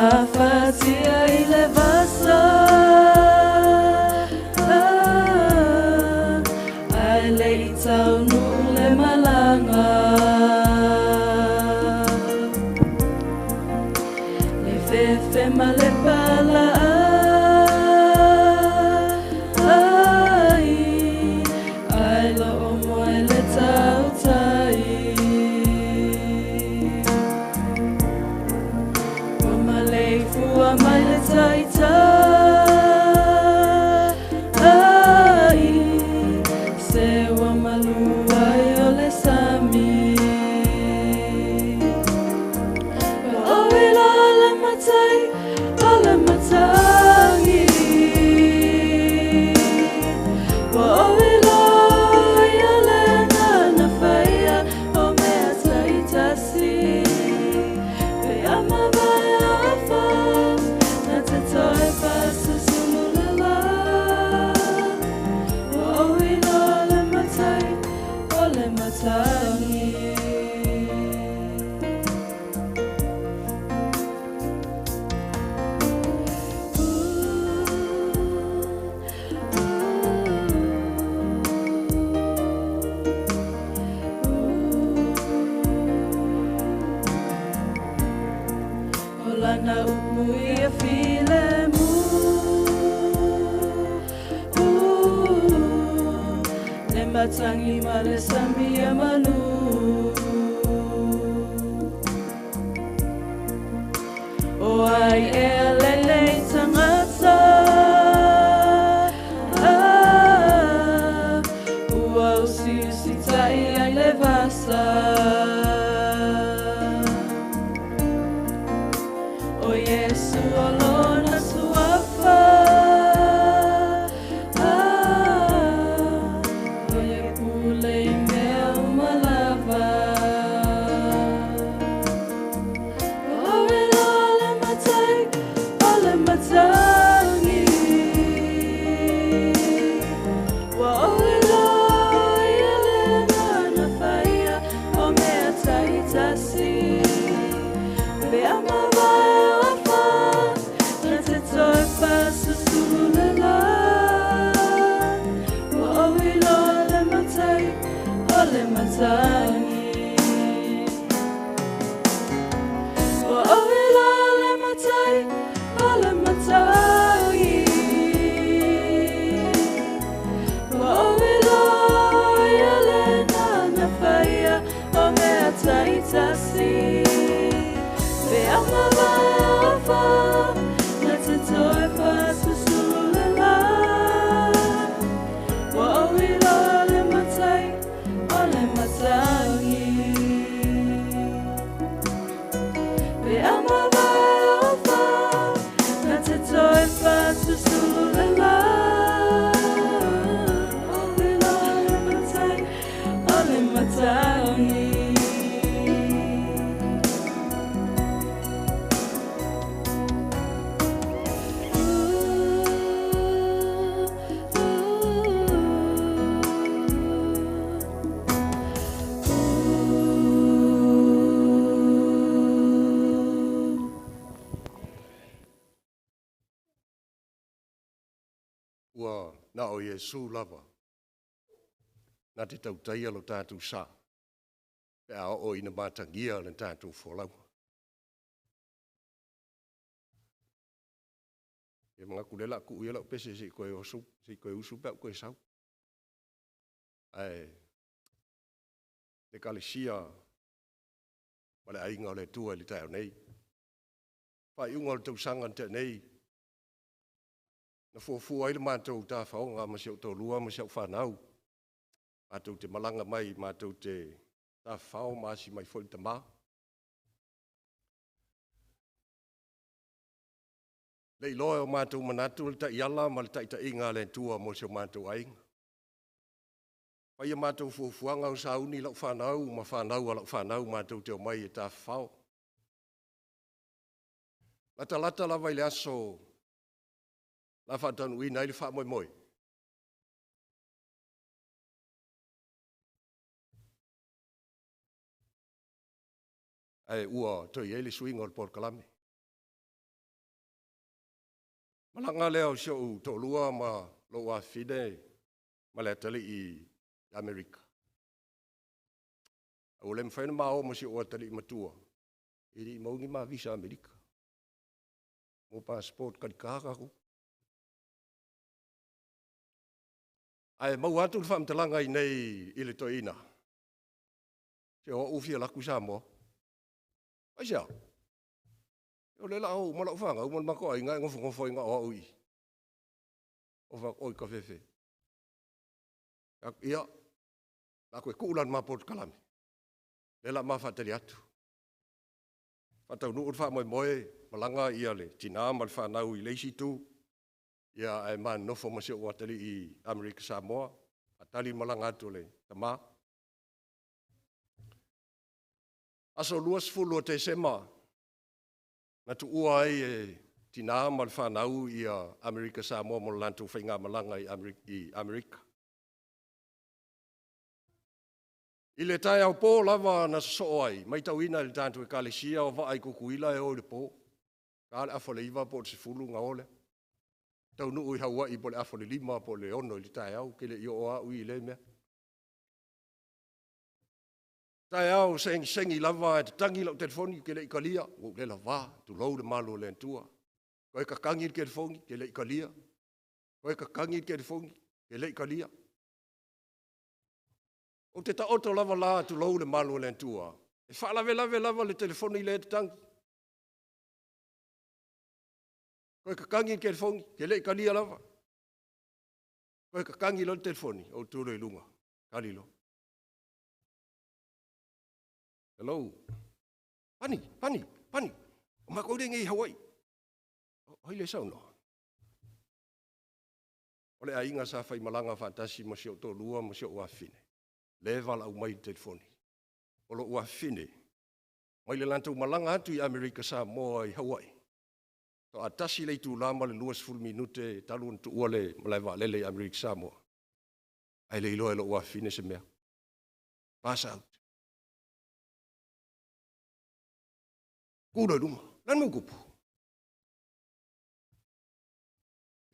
Afatia i le vasa, ae le i taunuu le malaga. Le fefe ma le pala ai, ae loo moe le tautai. Ua maleifua mai le taitai, se ua malu ai o le sami. Ua oi loa le matai o le matangi. Ua oi loa ia le nana faia o mea taitasi. Pe a mavae afa, na te toe faasusulu le la. Ua oi loa le matai o le matangi. O lana upu ia filemu, le matangi ma le sami e malu. O ai ea lenei tagata, ua usiusitai ai le vasa. O Iesu o lona suafa, o ia pule i mea uma lava. Ua oi loa le matai na o Iesu lava na te tautaia lo tatou sa pe a oo ina matagia le tatou folauga. E manatu o lea o le a tuu ia lau pese se i toe oso, se i toe usu pe a ou toe sau. Ae le Ekalesia ma le aiga o le Atua i le taeao nei, faaiuga o le tausaga na tea nei, na fuafua ai le matou tafaoga ma si ou toalua ma si au fanau, matou te malaga mai, matou te tafafao ma asi mai foi le tama. Le iloa e o matou manatu le taiala ma le taitaiga a le Atua mo si o matou aiga. Fai a matou fuafuaga o sauni lau fanau ma fanau a lau fanau matou te omai e tafafao. Latalata lava i le aso la faataunuuina ai le faamoemoe, ae ua toe i ai le suiga o le polokalame. Malaga lea o si ou toalua ma lou afafine ma le atalii i Amerika. Ae ua le mafai ona ma o ma si ou atalii matua, e le i maua ni ma visa Amerika. Mo passport kalika tatou. Ae maua atu le faamatalaga i inei i le toeaina, se o au ua fia alu atu i Samoa. Aisea? O lea o le a o uma lau fanau ma le matou aiga ae nofonofo ai na o au i i. Ou fai atu, oi tafefe, ia, o le a toe tuu la i le ma polokalame, lea o le a ma faatali atu. Faataunuu le faamoemoe, malaga le tina ma le fanau i le isi itu, ia ae ma nonofo ma si ou atalii i Amerika Samoa, faatali le malaga atu a le tama. Aso 20 o Tesema, na tuua ai e tina ma le fanau ia Amerika Samoa mo le latou faigamalaga i Amerika. I le taeao po lava na sosoo ai, matauina e le tatou Ekalesia o vaa i Tutuila e o i le po, ta le 8:30 po o le 10 ona o lea. Taunuu i Hawaii po o le 4:30 po o le 6 i le taeao, ou te le i oo lava au i lea mea. Taeao segisegi lava ae tatagi lau telefoni ou te le i talia, ua ou le lavā, tulou le malu o le Atua. Toe tatagi le telefoni, ou te le i talia. Toe tatagi le telefoni, e le i talia. Ou te taoto lava la, tulou le malu o le Atua, e faalavelave lava le telefoni lea e tatagi. Toe tatagi le telefoni, e le i talia lava. Toe tatagi loa le telefoni, ou tu loa i luga, tali loa. Hello. Pani, pani, pani. O matou lea nei i Hawaii. O ai lea e saunoa? O le aiga sa faimalaga faatasi ma si ou toalua ma si ou afafine, lea e valaau mai i le telefoni. O lou afafine, mai le latou malaga atu i Amerika Samoa i Hawaii, faatoa 1 le itula ma le 20 minute talu ona tuua le malae vaalele i Amerika Samoa, ae le iloa e lou afafine se mea. Pass out. Tu loa i luga. O le a le mea ua tupu?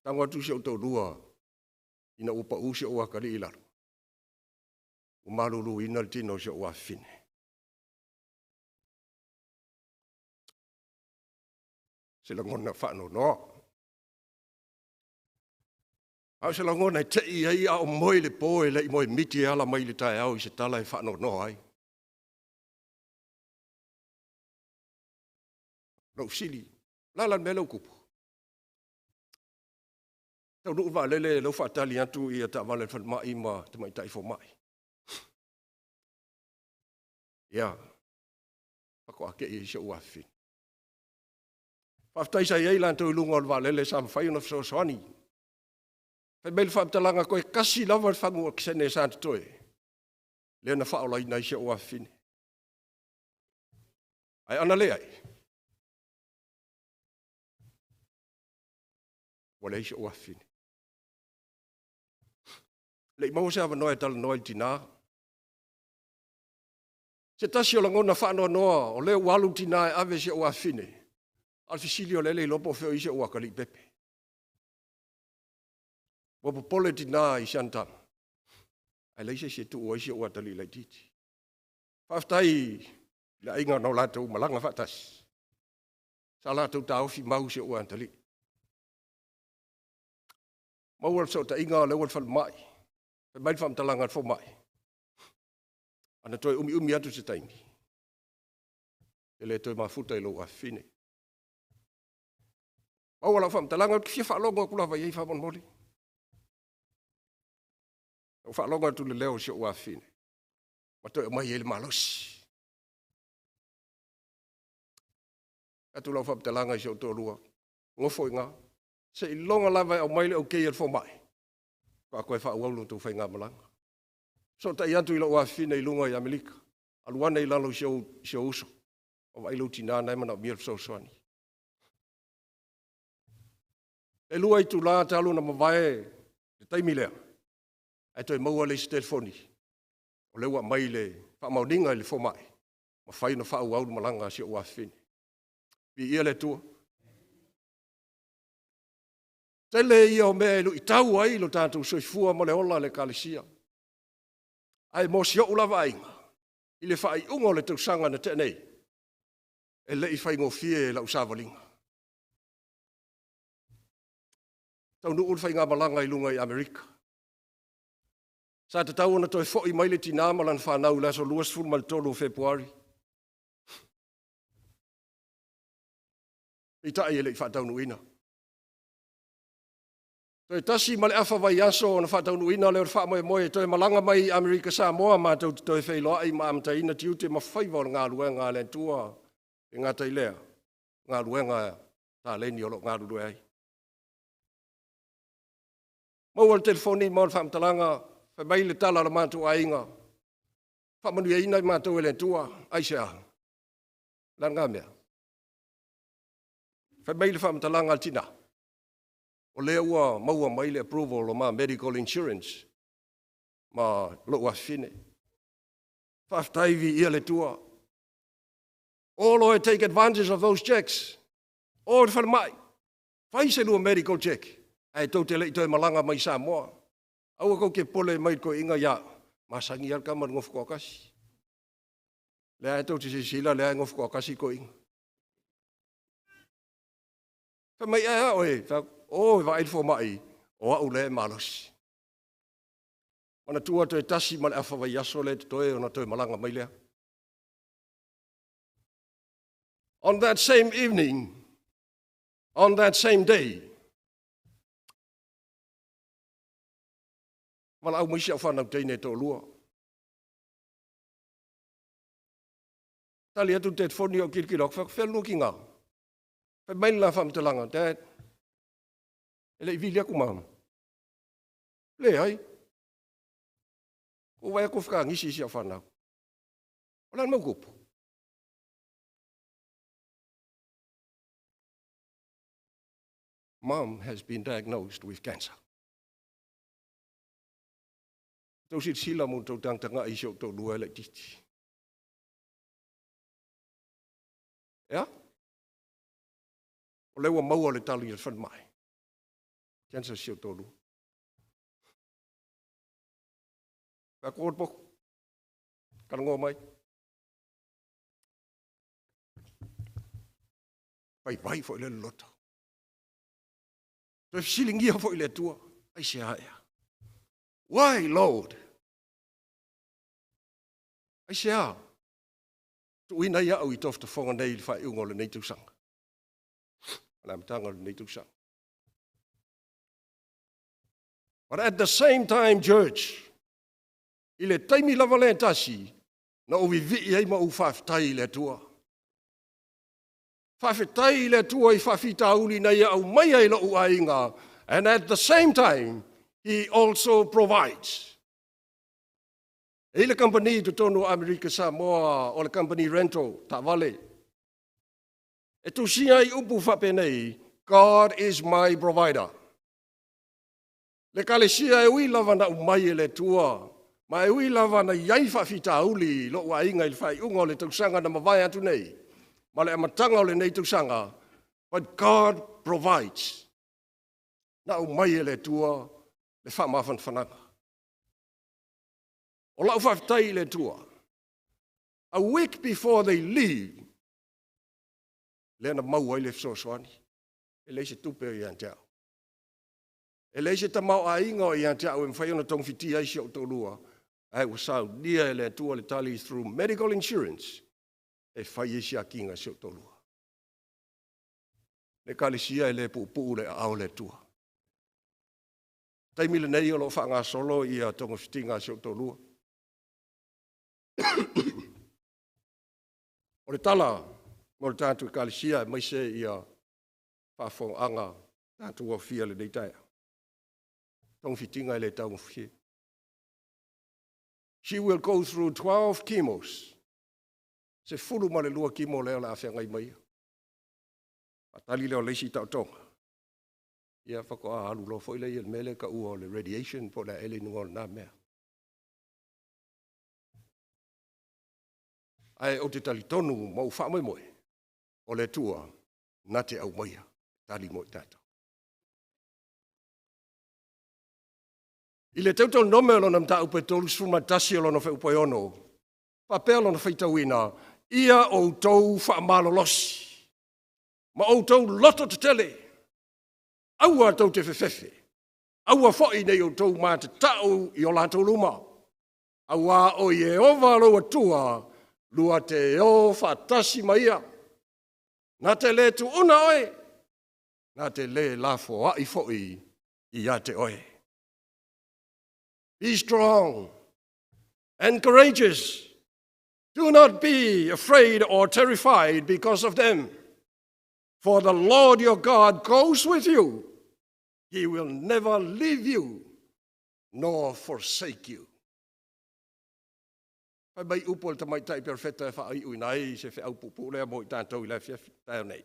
Tago atu si ou toalua ina ua pau si ou atalii i lalo, ua maluluina le tino o si ou afafine. Se lagona faanoanoa. A o se lagona e tei ai a o moe i le po e le i moe miti e ala mai i le taeao i se tala e faanoanoa ai. Lou fesili, o le a la le mea lea ua tupu? Taunuu le vaalele lea ua faatali atu ia taavale a le falemai ma tamaitai fomai. Ia, faatoa te i ai si ou afafine. Faafetai sa i ai latou i luga o le vaalele sa mafai ona fesoasoani. Fai mai le faamatalaga, toe tasi lava le fagu okesene sa totoe, lea na faaolaina ai si ou afafine. Ae ana leai, ua leai si ou afafine. Le i maua se avanoa e talanoa i le tina. Se tasi o lagona faanoanoa, o lea ua alu le tina e ave si ou afafine, a o le fesili o lea e le iloa po o fea o i ai si ou atalii pepe. Ua popole tinā i si ana tama, ae leai se isi e tuu ai si ou atalii laitiiti. Faafetai i le aiga na o latou malaga faatasi, sa latou taofi mau si ou atalii. Maua le fesootaiga o lea ua i le falemai, fai mai le faamatalaga a le fomai, ana toe umiumi atu se taimi, e le toe mafuta i lou afafine. Maua lau faamatalaga, ou te fia faalogo atu lava i ai faamolemole. Ou faalogo atu i le leo o si ou afafine, ma toe aumai ai le malosi. Atu lau faamatalaga i si ou toalua, nofo i ina, seiloga lava e aumai le okay a le fomai, faatoa toe faaauau la outou faigamalaga. Fesootai atu i lou afafine i luga i Amerika, alu ane i lalo i si ou uso, ma vaai lou tina o la e manaomia le fesoasoani. E 2 itula talu ona mavae le taimi lea, ae toe maua le isi telefoni, o lea ua aumai le faamaoniga i le fomai, mafai ona faaauau le malaga a si ou afafine. Viia le Atua. Tele ia o mea e luitau ai lo tatou soifua ma le ola i le Ekalesia. Ae mo si ou lava aiga, i le faaiuga o le tausaga na tea nei, e le i faigofie lau savaliga. Taunuu le faigamalaga i luga i Amerika. Sa tatau ona toe foi mai le tina ma lana fanau i le aso 23 o Fepuari. Peitai e le i faataunuuina. Toe 1.5 vaiaso ona faataunuuina lea o le faamoemoe e toe malaga mai i Amerika Samoa matou te toe feiloai ma amataina tiute ma faiva o le galuega a le Atua. E gata i lea, galuega taleni o lo o galulue ai. Maua le telefoni ma le faamatalaga, fai mai le tala a le matou aiga, faamanuiaina i matou e le Atua. Aisea? O le a lena mea? Fai mai le faamatalaga a le tina, o lea ua maua mai le approval o ma medical insurance ma lou afafine. Faafetai, viia le Atua. Olo e take advantage of those checks. O le falemai, fai se lua medical check, ae tou te le i toe malaga mai Samoa. Aua kou te pole mai toeaiina ia, masani lava le tama i le nofo toatasi. Lea tou te silasila lea e nofo toatasi toeaiina. Fai mai ae a oe, o e vaai le fomai, o au lea e malosi. Manatua toe 1.5 vaiaso lea totoe ona toe malaga mai lea. On that same evening, on that same day, valaau mai si au fanau teine e toalua. Tali atu le telefoni o kilokilo atu, fai lua tina. Fai mai le la faamatalaga, Dad, e le i vili atu mama. Leai. Ua vai atu whakanisi si au whanau. O le mau kupu. Mom has been diagnosed with cancer. Tau silasila mo tau tagatagai i si ou toalua e laitiiti. Ea? O lea ua maua le tali a le falemai. Cancer si ou toalua. Fai atu oe potu. Talanoa mai. Vaivai foi le loloto. Toe fesiligia foi le Atua. Aisea ea? Why, Lord? Aisea? Tuuina ai au i tofotofoga nei i le faaiuga o lenei tausaga. O le amataga o lenei tausaga. But at the same time, church, i le taimi lava lea tasi, na ou vivii ai ma ou faafetai i le Atua. Faafetai i le Atua i faafitauli na ia aumaia i lou aiga, and at the same time, He also provides. E i le company totonu o Amerika Samoa, o le company rental, taavale. E tusia ai upu faapenei, God is my provider. Le Ekalesia e ui lava na umai e le Atua, ma e ui lava na iai faafitauli i lou aiga i le faaiuga o le tausaga na mavae atu nei, ma le amataga o lenei tausaga, but God provides. Na aumai e le Atua Le faamafanafanaga. O lau faafetai i le Atua. A week before they leave, lea na maua ai le fesoasoani. E leai se tupe o ia te au. E leai se tamaoaiga o ia te au e mafai ona togafitia ai si ou toalua, ae ua saunia e le Atua le tali through medical insurance e fai ai siakiga a si ou toalua. Le Ekalesia, e le puupuu le aao o le Atua. Taimi lenei o lo o faagasolo ia togafitiga a si ou toalua. O le tala mo le tatou Ekalesia aemaise ia faafofogaaga tatou aofia i lenei taeao, togafitiga e le taugofie. She will go through 12 chemos. 12 chemo lea o le a feagai ma ia. Faatali lea o le isi taotoga, ia faatoa alu loa foi lea i le mea lea e taua o le radiation po o le a ea le igoa o lena mea. Ae ou te talitonu ma ou faamoemoe, o le Atua na te aumaia tali mo i tatou. I le Teutonome o lona mataupu e 31 o lona fuaiupu e 6, faapea lona faitauina, “Ia outou faamalolosi ma outou loto tetele, aua tou te fefefe, aua foi ne i outou matatau i o latou luma, aua o Ieova lou Atua lua te o faatasi ma Ia, na te le tuuna oe, na te le lafoai foi ia te oe.” Be strong and courageous. Do not be afraid or terrified because of them. For the Lord your God goes with you. He will never leave you nor forsake you. Fai mai upu o le tamaitai perofeta e faaiuina ai se feau puupuu lea mo i tatou i le afiafi taeao nei.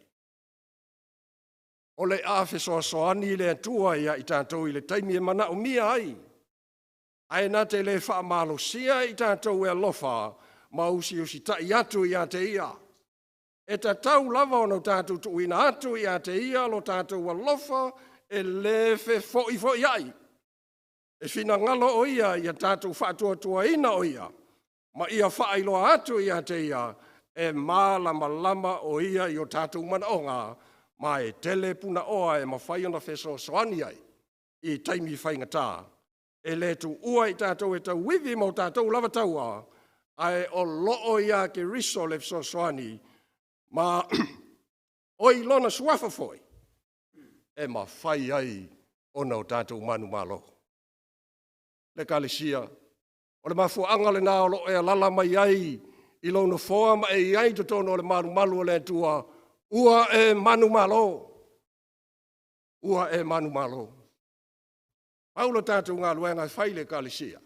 O le a fesoasoani le Atua ia i tatou i le taimi e manaomia ai. Ae na te le faamalosia i tatou e alofa ma usiusitai atu ia te ia. E tatau lava ona tatou tuuina atu ia te ia lo tatou alofa e le fefo'ifo'i ai. E finagalo o ia ia tatou faatuatuaina o ia, ma ia faailoa atu ia te ia e malamalama o ia i o tatou manaoga, ma e tele punaoa e mafai ona fesoasoani ai i taimi faigata. E le tuua i tatou e tauivi ma o tatou lava taua, ae o loo ia Keriso le fesoasoani, ma o i lona suafa foi e mafai ai ona o tatou manumalo. Le Ekalesia, o le mafuaaga lena o loo e alala mai ai i lou nofoa ma e i ai totonu o le malumalu o le Atua, ua e manumalo, ua e manumalo. Pau le tatou galuega e fai i le Ekalesia,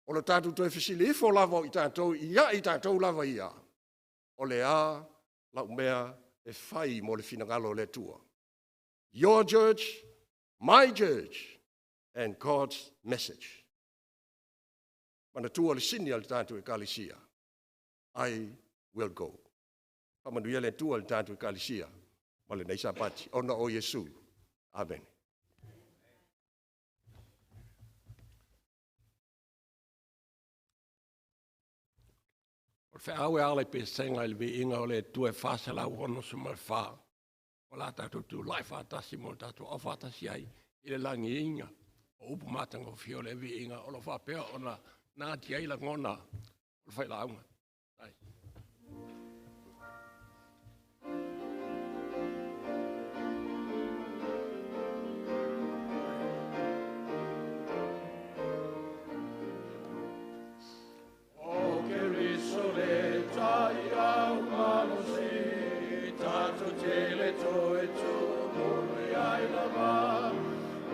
o le tatou toe fesili ifo lava o i tatou ia i tatou lava ia, o le a lau mea e fai mo le finagalo o le Atua? Your church, my church, and God's message. Manatua le sini a le tatou Ekalesia, "I will go." Faamanuia le Atua i le tatou Ekalesia ma lenei Sapati, ona o Iesu. Amen. O le feau e ala i pesega i le viiga o le Atua e 464. O la tatou tulai faatasi mo le tatou aufaatasi ai i le lagiina o upu matagofie o le viiga o lo faapea ona natia ai lagona o le failauga. Ai. O Keriso le taiau malosi, tatou te le toe tumuli ai lava,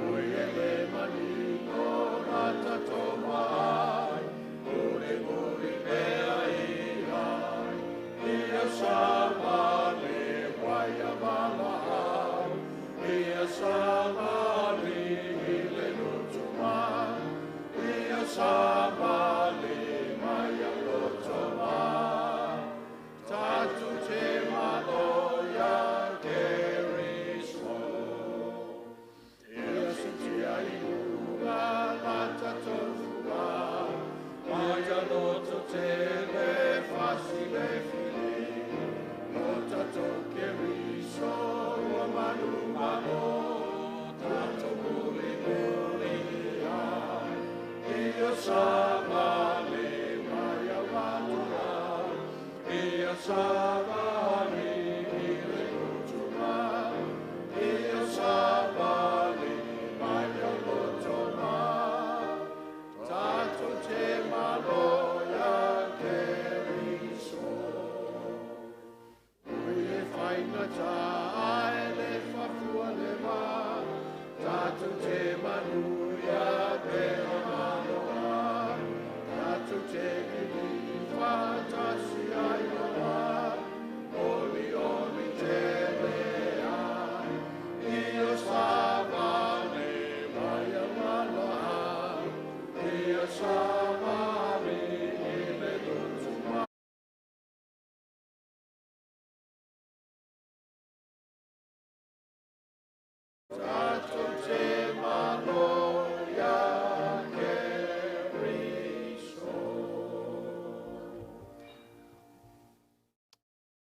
ui e le manino na tatou mai, mulimuli pea.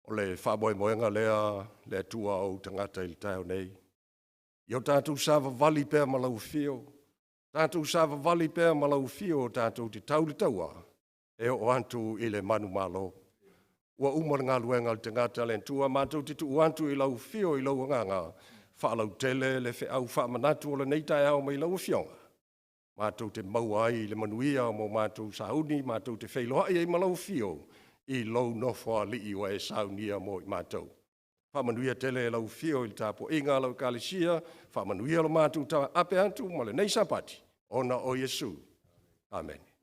O le faamoemoega lea le Atua o ou tagata i le taeao nei. Ia o tatou savavali pea ma lau afio, tatou savavali pea ma lau afio o tatou te tau le taua, e oo atu i le manumalo. Ua uma le galuega a le tagata le Atua, matou te tuu atu i lau afio i lau agaga, faalautele le feau faamanatu o lenei taeao mai lau afioga. Matou te maua ai le manuia mo matou sauni, matou te feiloai ai ma lau afio, i lou nofoalii ua e saunia mo i matou. Faamanuia tele lau afio i le tapuaiga a lau Ekalesia, faamanuia lo matou taape atu ma lenei Sapati, ona o Iesu. Amene.